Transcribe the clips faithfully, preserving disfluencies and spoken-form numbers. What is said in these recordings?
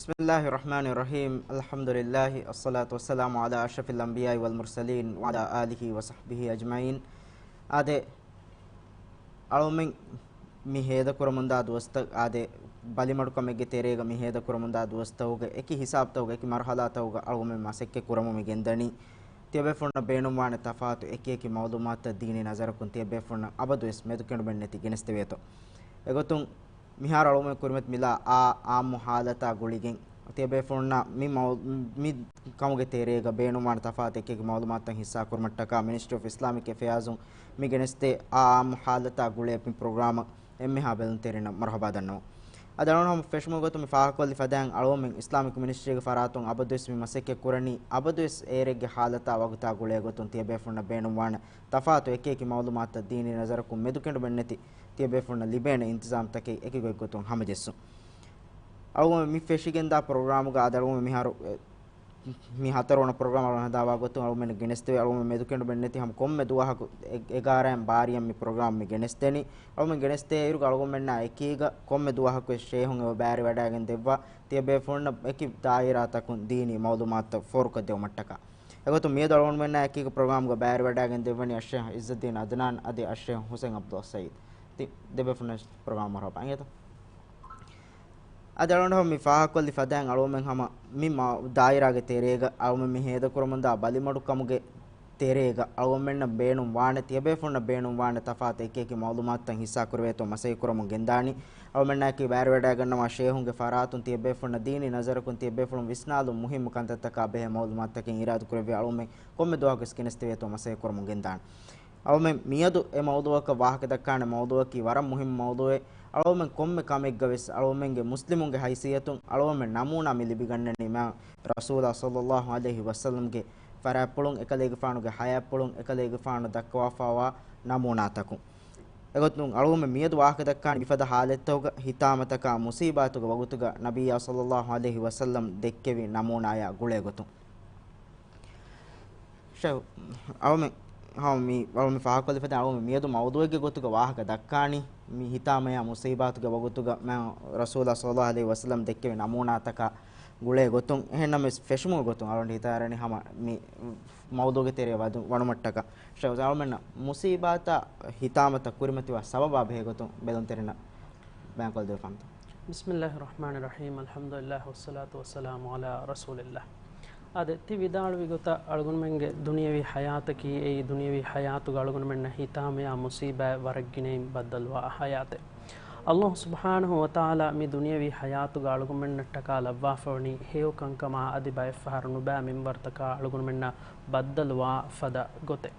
بسم الله الرحمن الرحيم. الحمد لله، الصلاة والسلام على أشرف الأنبياء والمرسلين وعلى آله وصحبه أجمعين. އާދެ، އަޅުމެން މި ހޭދަކުރަމުންދާ ދުވަސްތައް، އާދެ، ބަލިމަޑުކަމެއްގެ ތެރޭގަ މި ހޭދަކުރަމުންދާ ދުވަސްތަކުގަ އެކި ހިސާބުތަކުގަ އެކި މަރުހަލާތަކުގަ އަޅުމެން މަސައްކަތް ކުރަމުން މި ގެންދަނީ. ތިޔަބޭފުޅުންނަށް ބޭނުންވާނެ ތަފާތު އެކިއެކި މައުލޫމާތުތައް ދީނީ ނަޒަރަކުން ތިޔަބޭފުޅުންނަށް އަބަދުވެސް މެދުކެނޑުމެއްނެތި ގެނެސްދެވޭތޯ. އެގޮތުން މިހާރު އަޅުމެން ކުރިމަތި މިލާ އާ އާއްމު ހާލަތާ ގުޅިގެން، ތިޔަބޭފުޅުންނަށް މި މައު-، މި ކަމުގެ ތެރޭގަ ބޭނުންވާނެ ތަފާތު އެކިއެކި މައުލޫމާތުތައް ހިއްސާކުރުމަށްޓަކާ މިނިސްޓްރީ އޮފް އިސްލާމިކް އެފެއާޒުން މި ގެނެސްދޭ އާ އާއްމު ހާލަތާ ގުޅޭ މި ޕްރޮގްރާމަށް އެންމެހާ ބެލުންތެރިންނަށް މަރުހަބާ ދަންނަވަން. އަދި އަޅުގަނޑު ހަމަ ފެށުމުގެ ގޮތުން މި ފާހަގަކޮށްލި ފަދައިން އަޅުގަނޑުމެން އިސްލާމިކް މިނިސްޓްރީގެ ފަރާތުން އަބަދުވެސް މި މަސައްކަތް ކުރަނީ އަބަދުވެސް އޭރެއްގެ ހާލަތާ ވަގުތާ ގުޅޭ ގޮތުން ތިޔަބޭފުޅުންނަށް ބޭނުންވާނެ ތަފާތު އެކިއެކި މައުލޫމާތުތައް ދީނީ ނަޒަރަކުން މެދުކެނޑުމެއްނެތި ތިޔަބޭފުޅުންނަށް ލިބޭނެ އިންތިޒާމްތަކެއް އެކި ގޮތްގޮތުން ހަމަޖެއްސުން. އަޅުގަނޑު މި ފެށިގެންދާ ޕްރޮގްރާމުގަ އަދި އަޅުގަނޑު މިހާރު، އެ، މި ހަތަރުވަނަ ޕްރޮގްރާމް އަޅުގަނޑު ހަދާވާ ގޮތުން އަޅުގަނޑު ގެނެސްދެވޭ. އަޅުގަނޑު މެދުކެނޑުމެއްނެތި ހަމަ ކޮންމެ ދުވަހަކު އެ-، އެގާރައިން ބާރައިން މި ޕްރޮގްރާމް މި ގެނެސްދެނީ. އަޅުގަނޑު ގެނެސްދޭ އިރުގަ އަޅުގަނޑުމެންނާ އެކީގަ ކޮންމެ ދުވަހަކުވެސް ޝޭހުން އެބަ ބައިވެރިވަޑައިގެން ދެއްވާ ތިޔަބޭފުޅުންނަށް އެކި ދާއިރާތަކުން ދީނީ މައުލޫމާތުތައް ފޯރުކޮށްދެވުމަށްޓަކާ. އެގޮތުން މިއަދު އަޅުގަނޑުމެންނާ އެކީގަ ޕްރޮގްރާމްގަ ބައިވެރިވަޑައިގެން ދެއްވަނީ އައްޝޭހް އިއްޒައްދީން އަދްނާން އަދި އައްޝޭހް ހުސެން އަބްދުއްސައީދު. ތި ދެބޭފުޅުންނަށް ޕްރޮގްރާމް މަރުހަބާ އިނގޭތޯ. އަދި އަޅުގަނޑު މި ފާހަގަކޮށްލި ފަދައިން އަޅުގަނޑުމެން ހަމަ މި މަ-، ދާއިރާގެ ތެރޭގަ އަޅުގަނޑުމެން މި ހޭދަކުރަމުންދާ ބަލިމަޑުކަމުގެ ތެރޭގަ އަޅުގަނޑުމެންނަށް ބޭނުން ވާނެ، ތިޔަބޭފުޅުންނަށް ބޭނުން ވާނެ ތަފާތު އެކިއެކި މައުލޫމާތުތައް ހިއްސާ ކުރެވޭތޯ މަސައްކަތް ކުރަމުން ގެންދާނީ. އަޅުގަނޑުމެންނާއެކީ ބައިވެރިވަޑައިގަންނަވާ ޝޭހުންގެ ފަރާތުން ތިޔަބޭފުޅުންނަށް ދީނީ ނަޒަރަކުން ތިޔަބޭފުޅުން ވިސްނާލުން މުހިއްމު ކަންތައްތަކާ ބެހޭ މައުލޫމާތުތަކެއް އިރާދަ ކުރެއްވި އަޅުގަނޑުމެން ކޮންމެ ދުވަހަކުވެސް ގެނެސްދެވޭތޯ މަސައްކަތް ކުރަމުން ގެންދާނެ. އަޅުމެން މިއަދު އެ މައުޟޫއަކަށް ވާހަކަ ދައްކާނެ މައުޟޫއަކީ ވަރަށް މުހިއްމު މައުޟޫއެއް. އަޅުމެން ކޮންމެ ކަމެއްގަވެސް އަޅުމެންގެ މުސްލިމުންގެ ހައިސިއްޔަތުން އަޅުމެން ނަމޫނާ މި ލިބިގަންނަނީ މާ ރަސޫލާ ޞައްލައްލާހު ޢަލައިހި ވަސައްލަމްގެ ފަރާތްޕުޅުން، އެކަލޭގެފާނުގެ ޙަޔާތްޕުޅުން، އެކަލޭގެފާނު ދައްކަވާފައިވާ ނަމޫނާތަކުން. އެގޮތުން އަޅުމެން މިއަދު ވާހަކަ ދައްކާނީ މިފަދަ ޙާލަތްތަކުގަ ހިތާމަތަކާ މުޞީބާތުގެ ވަގުތުގަ ނަބިއްޔާ ޞައްލައްލާހު ޢަލައިހި ވަސައްލަމް ދެއްކެވި ނަމޫނާޔާ ގުޅޭގޮތުން. ޝޭޚް، އަޅުމެން، ހަމަ މި، އަޅުމެން ފާހަގަކޮށްލި ފަދަ އަޅުމެން މިއަދު މައުޟޫއެއްގެ ގޮތުގަ ވާހަކަ ދައްކާނީ، މި ހިތާމަޔާ މުޞީބާތުގެ ވަގުތުގަ މާ ރަސޫލާ ޞައްލައްލާހު ޢަލައިހި ވަސައްލަމް ދެއްކެވި ނަމޫނާތަކާ ގުޅޭ ގޮތުން. އެހެންނަމަވެސް ފެށުމުގެ ގޮތުން އަޅުގަނޑު ހިތަށް އަރަނީ ހަމަ މި މައުޟޫގެ ތެރެއަށް ވަދު، ވަނުމަށްޓަކާ. ޝޭޚް، އަޅުމެންނަށް މުޞީބާތާ ހިތާމަތައް ކުރިމަތިވާ ސަބަބާ ބެހޭ ގޮތުން ބެލުންތެރިންނަށް ބަޔާންކޮށްދެވިފަންތޯ. بسم الله الرحمن الرحيم، الحمد لله والصلاة والسلام على رسول الله. އާދެ، ތި ވިދާޅުވި ގޮތަށް އަޅުގަނޑުމެންގެ ދުނިޔަވީ ޙަޔާތަކީ އެއީ ދުނިޔަވީ ޙަޔާތުގަ އަޅުގަނޑުމެންނަށް ހިތާމަޔާ މުޞީބާތް ވަރަށް ގިނައިން ބައްދަލުވާ ޙަޔާތެއް. ﷲ ސުބްޙާނަހޫ ވަތަޢާލާ މި ދުނިޔަވީ ޙަޔާތުގަ އަޅުގަނޑުމެންނަށްޓަކާ ލައްވާފަވަނީ ހެޔޮ ކަންކަމާ އަދި ބައެއްފަހަރު ނުބައި މިންވަރުތަކާ އަޅުގަނޑުމެންނަށް ބައްދަލުވާ ފަދަ ގޮތެއް.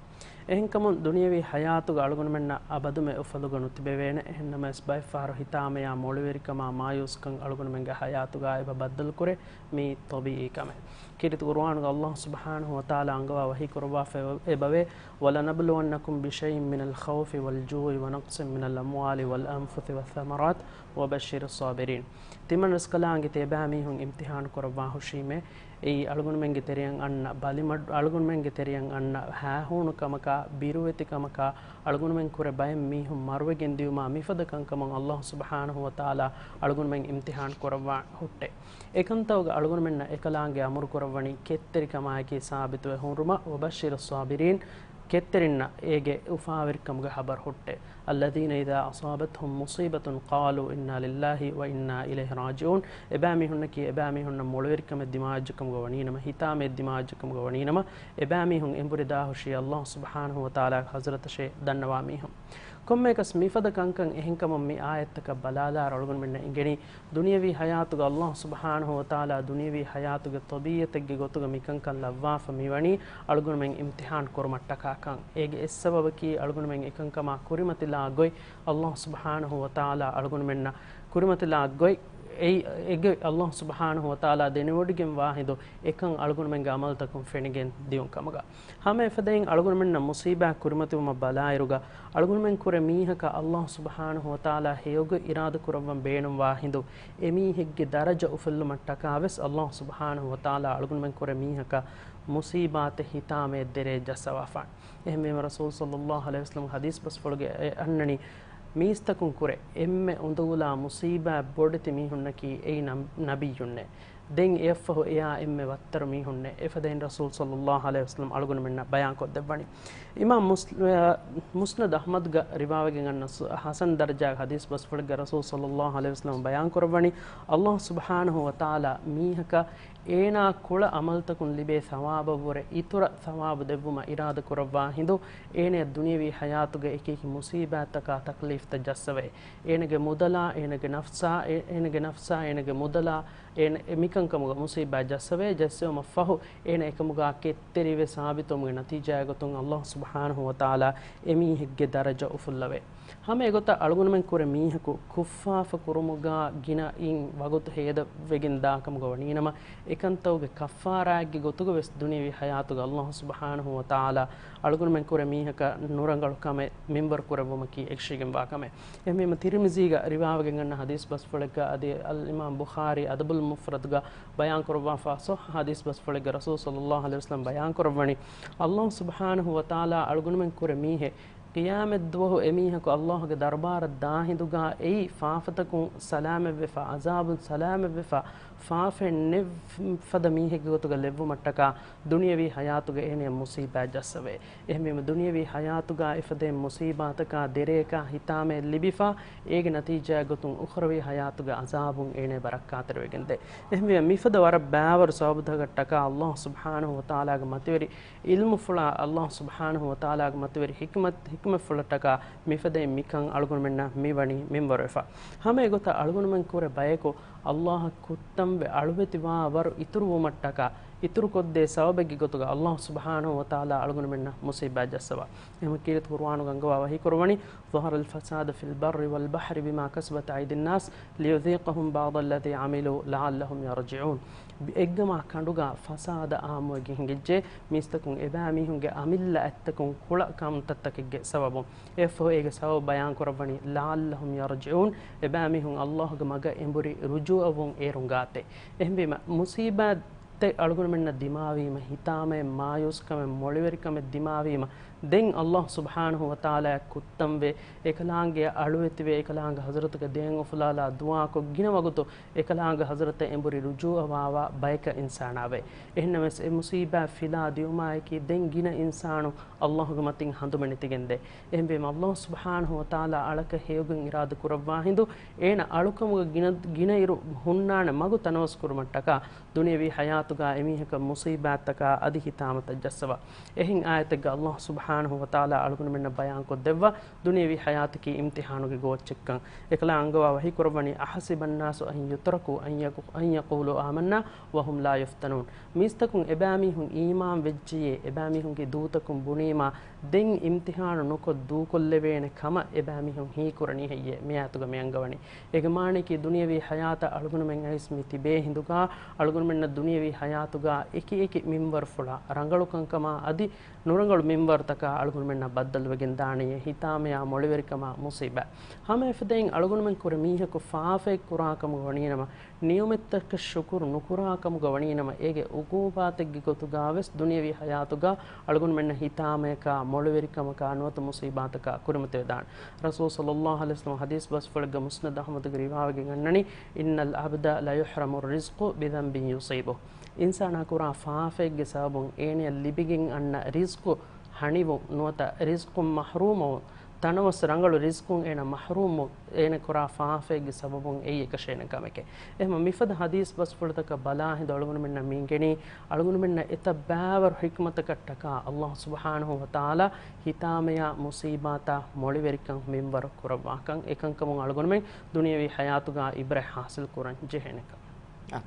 އެހެންކަމުން ދުނިޔަވީ ޙަޔާތުގަ އަޅުގަނޑުމެންނަށް އަބަދުމެ އުފަލުގަ ނުތިބެވޭނެ. އެހެންނަމަވެސް ބައެއްފަހަރު ހިތާމަޔާ މޮޅުވެރިކަމާ މާޔޫސްކަން އަޅުގަނޑުމެންގެ ޙަޔާތުގަ އެބަ ބައްދަލުކުރޭ. މީ ޠަބީޢީ ކަމެއް. ކީރިތި ޤުރުއާނުގަ ﷲ ސުބްޙާނަހޫ ވަތަޢާލާ އަންގަވާ ވަޙީ ކުރައްވާފައި އެބަވޭ، وَلَنَبْلُوَنَّكُمْ بِشَيْءٍ مِّنَ الْخَوْفِ وَالْجُوعِ وَنَقْصٍ مِّنَ الْأَمْوَالِ وَالْأَنفُسِ وَالثَّمَرَاتِ وَبَشِّرِ الصَّابِرِينَ. ތިމަން ރަސްކަލާނގެ ތިޔަބައި މީހުން އިމްތިޙާނު ކުރައްވާ ހުށީމޭ. އެއީ އަޅުގަނޑުމެންގެ ތެރެއަށް އަންނަ ބަލިމަޑު، އަޅުގަނޑުމެންގެ ތެރެއަށް އަންނަ ހާހޫނުކަމަކާ، ބިރުވެތިކަމަކާ، އަޅުގަނޑުމެން ކުރެ ބައެއް މީހުން މަރުވެގެން ދިޔުމާ މިފަދަ ކަންކަމުން ﷲ ސުބްޙާނަހޫ ވަތަޢާލާ އަޅުގަނޑުމެން އިމްތިޙާން ކުރައްވާ ހުއްޓޭ. އެކަންތައުގަ އަޅުގަނޑުމެންނަށް އެކަލާނގެ އަމުރު ކުރައްވަނީ ކެތްތެރިކަމާއެކީ ސާބިތުވެ ހުންރުމަށް، وَبَشِّرِ الصَّابِرِينَ، ކެތްތެރިންނަށް އޭގެ އުފާވެރިކަމުގެ ޚަބަރު ހުއްޓޭ. الَّذِينَ إِذَا أَصَابَتْهُمْ مُصِيبَةٌ قَالُوا إِنَّا لِلَّهِ وَإِنَّا إِلَيْهِ رَاجِعُونَ. އެބައިމީހުންނަކީ އެބައިމީހުންނަށް މޮޅުވެރިކަމެއް ދިމާވެއްޖެކަމުގަ ވަނީނަމަ، ހިތާމައެއް ދިމާވެއްޖެކަމުގަ ވަނީނަމަ، އެބައިމީހުން އެނބުރި ދާހުށީ ﷲ ސުބްޙާނަހޫ ވަތަޢާލާގެ ޙަޟްރަތަށޭ ދަންނަވާ މީހުން. ކޮންމެއަކަސް މިފަދަ ކަންކަން އެހެންކަމުން މި އާޔަތްތަކަށް ބަލާލާއިރު އަޅުގަނޑުމެންނަށް އެނގެނީ، ދުނިޔަވީ ޙަޔާތުގަ ﷲ ސުބްޙާނަހޫ ވަތަޢާލާ ދުނިޔަވީ ޙަޔާތުގެ ޠަބީޢަތެއްގެ ގޮތުގަ މިކަންކަން ލައްވާފަ މިވަނީ އަޅުގަނޑުމެން އިމްތިޙާން ކުރުމަށްޓަކާ ކަން. އޭގެ އެއް ސަބަބަކީ އަޅުގަނޑުމެން އެކަންކަމާ ކުރިމަތިލާ ގޮތް، ﷲ ސުބްޙާނަހޫ ވަތަޢާލާ އަޅުގަނޑުމެންނަށް ކުރިމަތިލާ ގޮތް، އެއީ އެ ގޮތް ﷲ ސުބްޙާނަހޫ ވަތަޢާލާ ދެނެވޮޑިގެންވާ ހިނދު އެކަން އަޅުގަނޑުމެންގެ ޢަމަލުތަކުން ފެނިގެން ދިޔުން ކަމުގަ. ހަމަ އެފަދައިން އަޅުގަނޑުމެންނަށް މުޞީބާތް ކުރިމަތިވުމަށް ބަލާއިރުގަ، އަޅުގަނޑުމެން ކުރެ މީހަކަށް ﷲ ސުބްޙާނަހޫ ވަތަޢާލާ ހެޔޮގޮތް އިރާދަކުރައްވަން ބޭނުންވާ ހިނދު، އެމީހެއްގެ ދަރަޖަ އުފުއްލުމަށްޓަކާވެސް ﷲ ސުބްޙާނަހޫ ވަތަޢާލާ އަޅުގަނޑުމެން ކުރެ މީހަކަށް މުޞީބާތެއް ހިތާމައެއް ދެރައެއް ޖައްސަވާފާނެ. އެހެންވީމަ ރަސޫލު ޞައްލައްލާހު ޢަލައިހި ވަސައްލަމްގެ ޙަދީޘް ބަސްފުޅުގައި އަންނަނީ، މީސްތަކުން ކުރެ އެންމެ އުނދަގުލާ މުޞީބާތް ބޮޑެތި މީހުންނަކީ އެއީ ނަ-، ނަބިއްޔުންނޭ. ދެން އެއަށްފަހު އެޔާ އެންމެ ވައްތަރު މީހުންނޭ. އެފަދައިން ރަސޫލު ޞައްލައްލާހު ޢަލައިހި ވަސައްލަމް އަޅުގަނޑުމެންނަށް ބަޔާންކޮށްދެއްވަނީ. އިމާމް މުސް-، އަ، މުސްނަދު އަޙްމަދުގަ ރިވާވެގެން އަންނަ ސު-، ޙަސަން ދަރަޖާގެ ޙަދީޘް ބަސްފުޅެއްގަ ރަސޫލު ޞައްލައްލާހު ޢަލައިހި ވަސައްލަމް ބަޔާންކުރައްވަނީ، ﷲ ސުބްޙާނަހު ވަތަޢާލާ މީހަކަށް އޭނާ ކުޅަ ޢަމަލުތަކުން ލިބޭ ޘަވާބަށްވުރެ އިތުރަށް ޘަވާބު ދެއްވުމަށް އިރާދަކުރައްވާ ހިނދު، އޭނަޔަށް ދުނިޔަވީ ޙަޔާތުގަ އެކިއެކި މުޞީބާތްތަކާ ތަކްލީފްތައް ޖައްސަވައޭ. އޭނަގެ މުދަލާ، އޭނަގެ ނަފްސާ، އޭ-، އޭނަގެ ނަފްސާ، އޭނަގެ މުދަލާ، އޭނަ އެ މިކަންކަމުގަ މުޞީބާތް ޖައްސަވައޭ. ޖައްސެވުމަށްފަހު އޭނަ އެކަމުގާ ކެތްތެރިވެ ސާބިތުވުމުގެ ނަތީޖާއެއް ގޮތުން ﷲ ސުބްޙާނަހު ވަތަޢާލާ އެމީހެއްގެ ދަރަޖަ އުފުއްލަވޭ. ހަމަ އެގޮތަށް އަޅުގަނޑުމެން ކުރެ މީހަކު ކުށްފާފަ ކުރުމުގާ ގިނައިން ވަގުތު ހޭދަވެގެން ދާކަމުގަ ވަނީނަމަ، އެކަންތައުގެ ކައްފާރާއެއްގެ ގޮތުގަ ވެސް ދުނިޔަވީ ޙަޔާތުގަ ﷲ ސުބްޙާނަހު ވަތަޢާލާ އަޅުގަނޑުމެން ކުރެ މީހަކަށް ނުރަނގަޅު ކަމެއް މިންވަރު ކުރެއްވުމަކީ އެކަށީގެންވާ ކަމެއް. އެހެންވީމަ ތިރިމިޒީގަ ރިވާވެގެން އަންނަ ޙަދީޘް ބަސްފުޅެއްގަ އަދި އަލް އިމާމް ބުޚާރީ އަދަބުލް މުފްރަދުގަ ބަޔާންކުރައްވާފާ ޞައްޙަ ޙަދީޘް ބަސްފުޅެއްގަ ރަސޫލު ޞައްލައްލާހު ޢަލައިހި ވަސައްލަމް ބަޔާންކުރައްވަނީ، ﷲ ސުބްޙާނަހު ވަތަޢާލާ އަޅުގަނޑުމެން ކުރެ މީހެއް ޤިޔާމަތްދުވަހު އެމީހަކު ﷲގެ ދަރުބާރަށް ދާހިނދުގާ އެއީ ފާފަތަކުން ސަލާމަތްވެފަ، ޢަޒާބުން ސަލާމަތްވެފަ، ފާފައެއް ނެތް ފަދަ މީހެއްގެ ގޮތުގަ ލެއްވުމަށްޓަކާ ދުނިޔަވީ ޙަޔާތުގަ އޭނަޔަށް މުޞީބާތް ޖައްސަވައޭ. އެހެންވީމަ ދުނިޔަވީ ޙަޔާތުގަ އެފަދައިން މުޞީބާތަކާ ދެރަޔަކާ ހިތާމައެއް ލިބިފަ، އޭގެ ނަތީޖާއެއް ގޮތުން އުޚްރަވީ ޙަޔާތުގަ ޢަޒާބުން އޭނަ ބަރައްކާތެރިވެގެންދޭ. އެހެންވީމަ މިފަދަ ވަރަށް ބާވަރު ސަބަބުތަކަށްޓަކާ ﷲ ސުބްޙާނަހު ވަތަޢާލާގެ މަތިވެރި ޢިލްމުފުޅާ، ﷲ ސުބްޙާނަހު ވަތަޢާލާގެ މަތިވެރި ޙިކްމަތް، ޙިކްމަތްފުޅަށްޓަކާ މިފަދައިން މިކަން އަޅުގަނޑުމެންނަށް މިވަނީ މިންވަރުވެފަ. ހަމަ އެގޮތަށް އަޅުގަނޑުމެން ކުރެ ބަޔަކު ﷲއަށް ކުއްތަންވެ އަޅުވެތިވާ ވަރު އިތުރުވުމަށްޓަކާ، އިތުރުކޮށްދޭ ސަބަބެއްގެ ގޮތުގަ ﷲ ސުބްޙާނަހު ވަތަޢާލާ އަޅުގަނޑުމެންނަށް މުޞީބާތް ޖައްސަވާ. އެހެންވީމަ ކީރިތި ޤުރުއާނުގަ އަންގަވާ ވަޙީކުރައްވަނީ، ظهر الفساد في البر والبحر بما كسبت أيدي الناس ليذيقهم بعض الذي عملوا لعلهم يرجعون. އެއްގަމާ ކަނޑުގަ ފަސާދަ އާއްމުވެގެން ހިނގައްޖެ، މީސްތަކުން އެބައިމީހުންގެ އަމިއްލަ އަތްތަކުން ކުޅަ ކަންތައްތަކެއްގެ ސަބަބުން. އެއަށްފަހު އޭގެ ސަބަބު ބަޔާންކުރައްވަނީ، لعلهم يرجعون، އެބައިމީހުން ﷲގެ މަގަށް އެނބުރި ރުޖޫޢަވުން އޭރުން ގާތެ. އެހެންވީމަ، މުޞީބާތްތައް އަޅުގަނޑުމެންނަށް ދިމާވީމަ، ހިތާމައެއް، މާޔޫސްކަމެއް، މޮޅިވެރިކަމެއް ދިމާވީމަ، ދެން ﷲ ސުބްޙާނަހު ވަތަޢާލާއަށް ކުއްތަންވެ، އެކަލާނގެއަށް އަޅުވެތިވެ، އެކަލާނގެ ޙަޟްރަތުގަ ދެއަތް އުފުލާލާ ދުޢާކޮށް ގިނަ ވަގުތު އެކަލާނގެ ޙަޟްރަތަށް އެނބުރި ރުޖޫޢަވާވާ ބަޔަކަށް އިންސާނާވޭ. އެހެންނަމަވެސް، އެ މުޞީބާތް ފިލާ ދިއުމާއެކީ ދެން ގިނަ އިންސާނުން ﷲގެ މަތިން ހަނދުމަނިތިގެންދޭ. އެހެންވީމަ، ﷲ ސުބްޙާނަހު ވަތަޢާލާ އަޅަކަށް ހެޔޮގެން އިރާދަ ކުރައްވާ ހިނދު، އޭނަ އަޅުކަމުގަ ގިނަ، ގިނައިރު ހުންނާނެ މަގު ތަނަވަސްކުރުމަށްޓަކާ، ދުނިޔަވީ ޙަޔާތުގަ އެމީހަކަށް މުޞީބާތްތަކާ އަދި ހިތާމަތައް ޖައްސަވާ. އެހެން އާޔަތެއްގަ ﷲ ސުބްޙާނަހު ވަތަޢާލާ އަޅުގަނޑުމެންނަށް ބަޔާންކޮށްދެއްވާ، ދުނިޔަވީ ޙަޔާތަކީ އިމްތިޙާނުގެ ގޯއްޗެއްކަން. އެކަލާ އަންގަވާ ވަޙީކުރައްވަނީ، أحسب الناس أن يتركوا أن يق-، أن يقولوا آمنا وهم لا يفتنون. މީސްތަކުން އެބައިމީހުން އީމާން ވެއްޖެޔޭ، އެބައިމީހުންގެ ދޫތަކުން ބުނީމާ، ދެން އިމްތިޙާނު ނުކޮށް ދޫކޮށްލެވޭނެ ކަމަށް އެބައިމީހުން ހީކުރަނީ ހެއްޔޭ؟ މި އާޔަތުގަ މި އަންގަވަނީ. އޭގެ މާނަޔަކީ، ދުނިޔަވީ ޙަޔާތަށް އަޅުގަނޑުމެން އައިސް މި ތިބޭ ހިނދުގަ، އަޅުގަނޑުމެންނަށް ދުނިޔަވީ ޙަޔާތުގަ އެކި އެކި މިންވަރުފުޅާ، ރަނގަޅު ކަންކަމާ އަދި ނުރަނގަޅު މިންވަރުތަކާ އަޅުގަނޑުމެންނަށް ބައްދަލުވެގެން ދާނެޔޭ، ހިތާމަޔާ މޮޅިވެރިކަމާ މުޞީބާތް. ހަމަ އެފަދައިން އަޅުގަނޑުމެން ކުރެ މީހަކު ފާފައެއް ކުރާކަމުގަ ވަނީނަމަ، ނިޢުމަތްތަކަށް ޝުކުރު ނުކުރާކަމުގަ ވަނީނަމަ، އޭގެ ޢުޤޫބާތެއްގެ ގޮތުގަވެސް ދުނިޔަވީ ޙަޔާތުގަ އަޅުގަނޑުމެންނަށް ހިތާމަޔަކާ، މޮޅިވެރިކަމަކާ ނުވަތަ މުޞީބާތަކާ ކުރިމަތިވެދާނެ. ރަސޫލު ޞައްލައްލާހު ޢަލައިހި ވަސައްލަމަ ޙަދީޘް ބަސްފުޅެއްގަ މުސްނަދު އަޙްމަދުގެ ރިވާވެގެން އަންނަނީ، إن العبد ليحرم الرزق بذنب يصيبه. އިންސާނާ ކުރާ ފާފައެއްގެ ސަބަބުން އޭނަޔަށް ލިބިގެން އަންނަ ރިޒްޤު ހަނިވުން ނުވަތަ ރިޒްޤުން މަޙްރޫމަވުން، ތަނަވަސް ރަނގަޅު ރިޒްޤުން އޭނަ މަޙްރޫމްވުން، އޭނަ ކުރާ ފާފައެއްގެ ސަބަބުން އެއީ އެކަށޭނެ ކަމެކޭ. އެހެންމަ މިފަދަ ޙަދީޘް ބަސްފުޅުތަކަށް ބަލާ ހިނދު އަޅުގަނޑުމެންނަށް މި އެނގެނީ، އަޅުގަނޑުމެންނަށް އެތައް ބާވަރު ޙިކްމަތަކަށްޓަކާ ﷲ ސުބްޙާނަހު ވަތަޢާލާ ހިތާމަޔާ މުޞީބާތާ މޮޅިވެރިކަން މިންވަރު ކުރައްވާކަން، އެކަންކަމުން އަޅުގަނޑުމެން ދުނިޔަވީ ޙަޔާތުގަ ޢިބްރަތް ޙާޞިލް ކުރަން ޖެހޭނެކަން. އާ.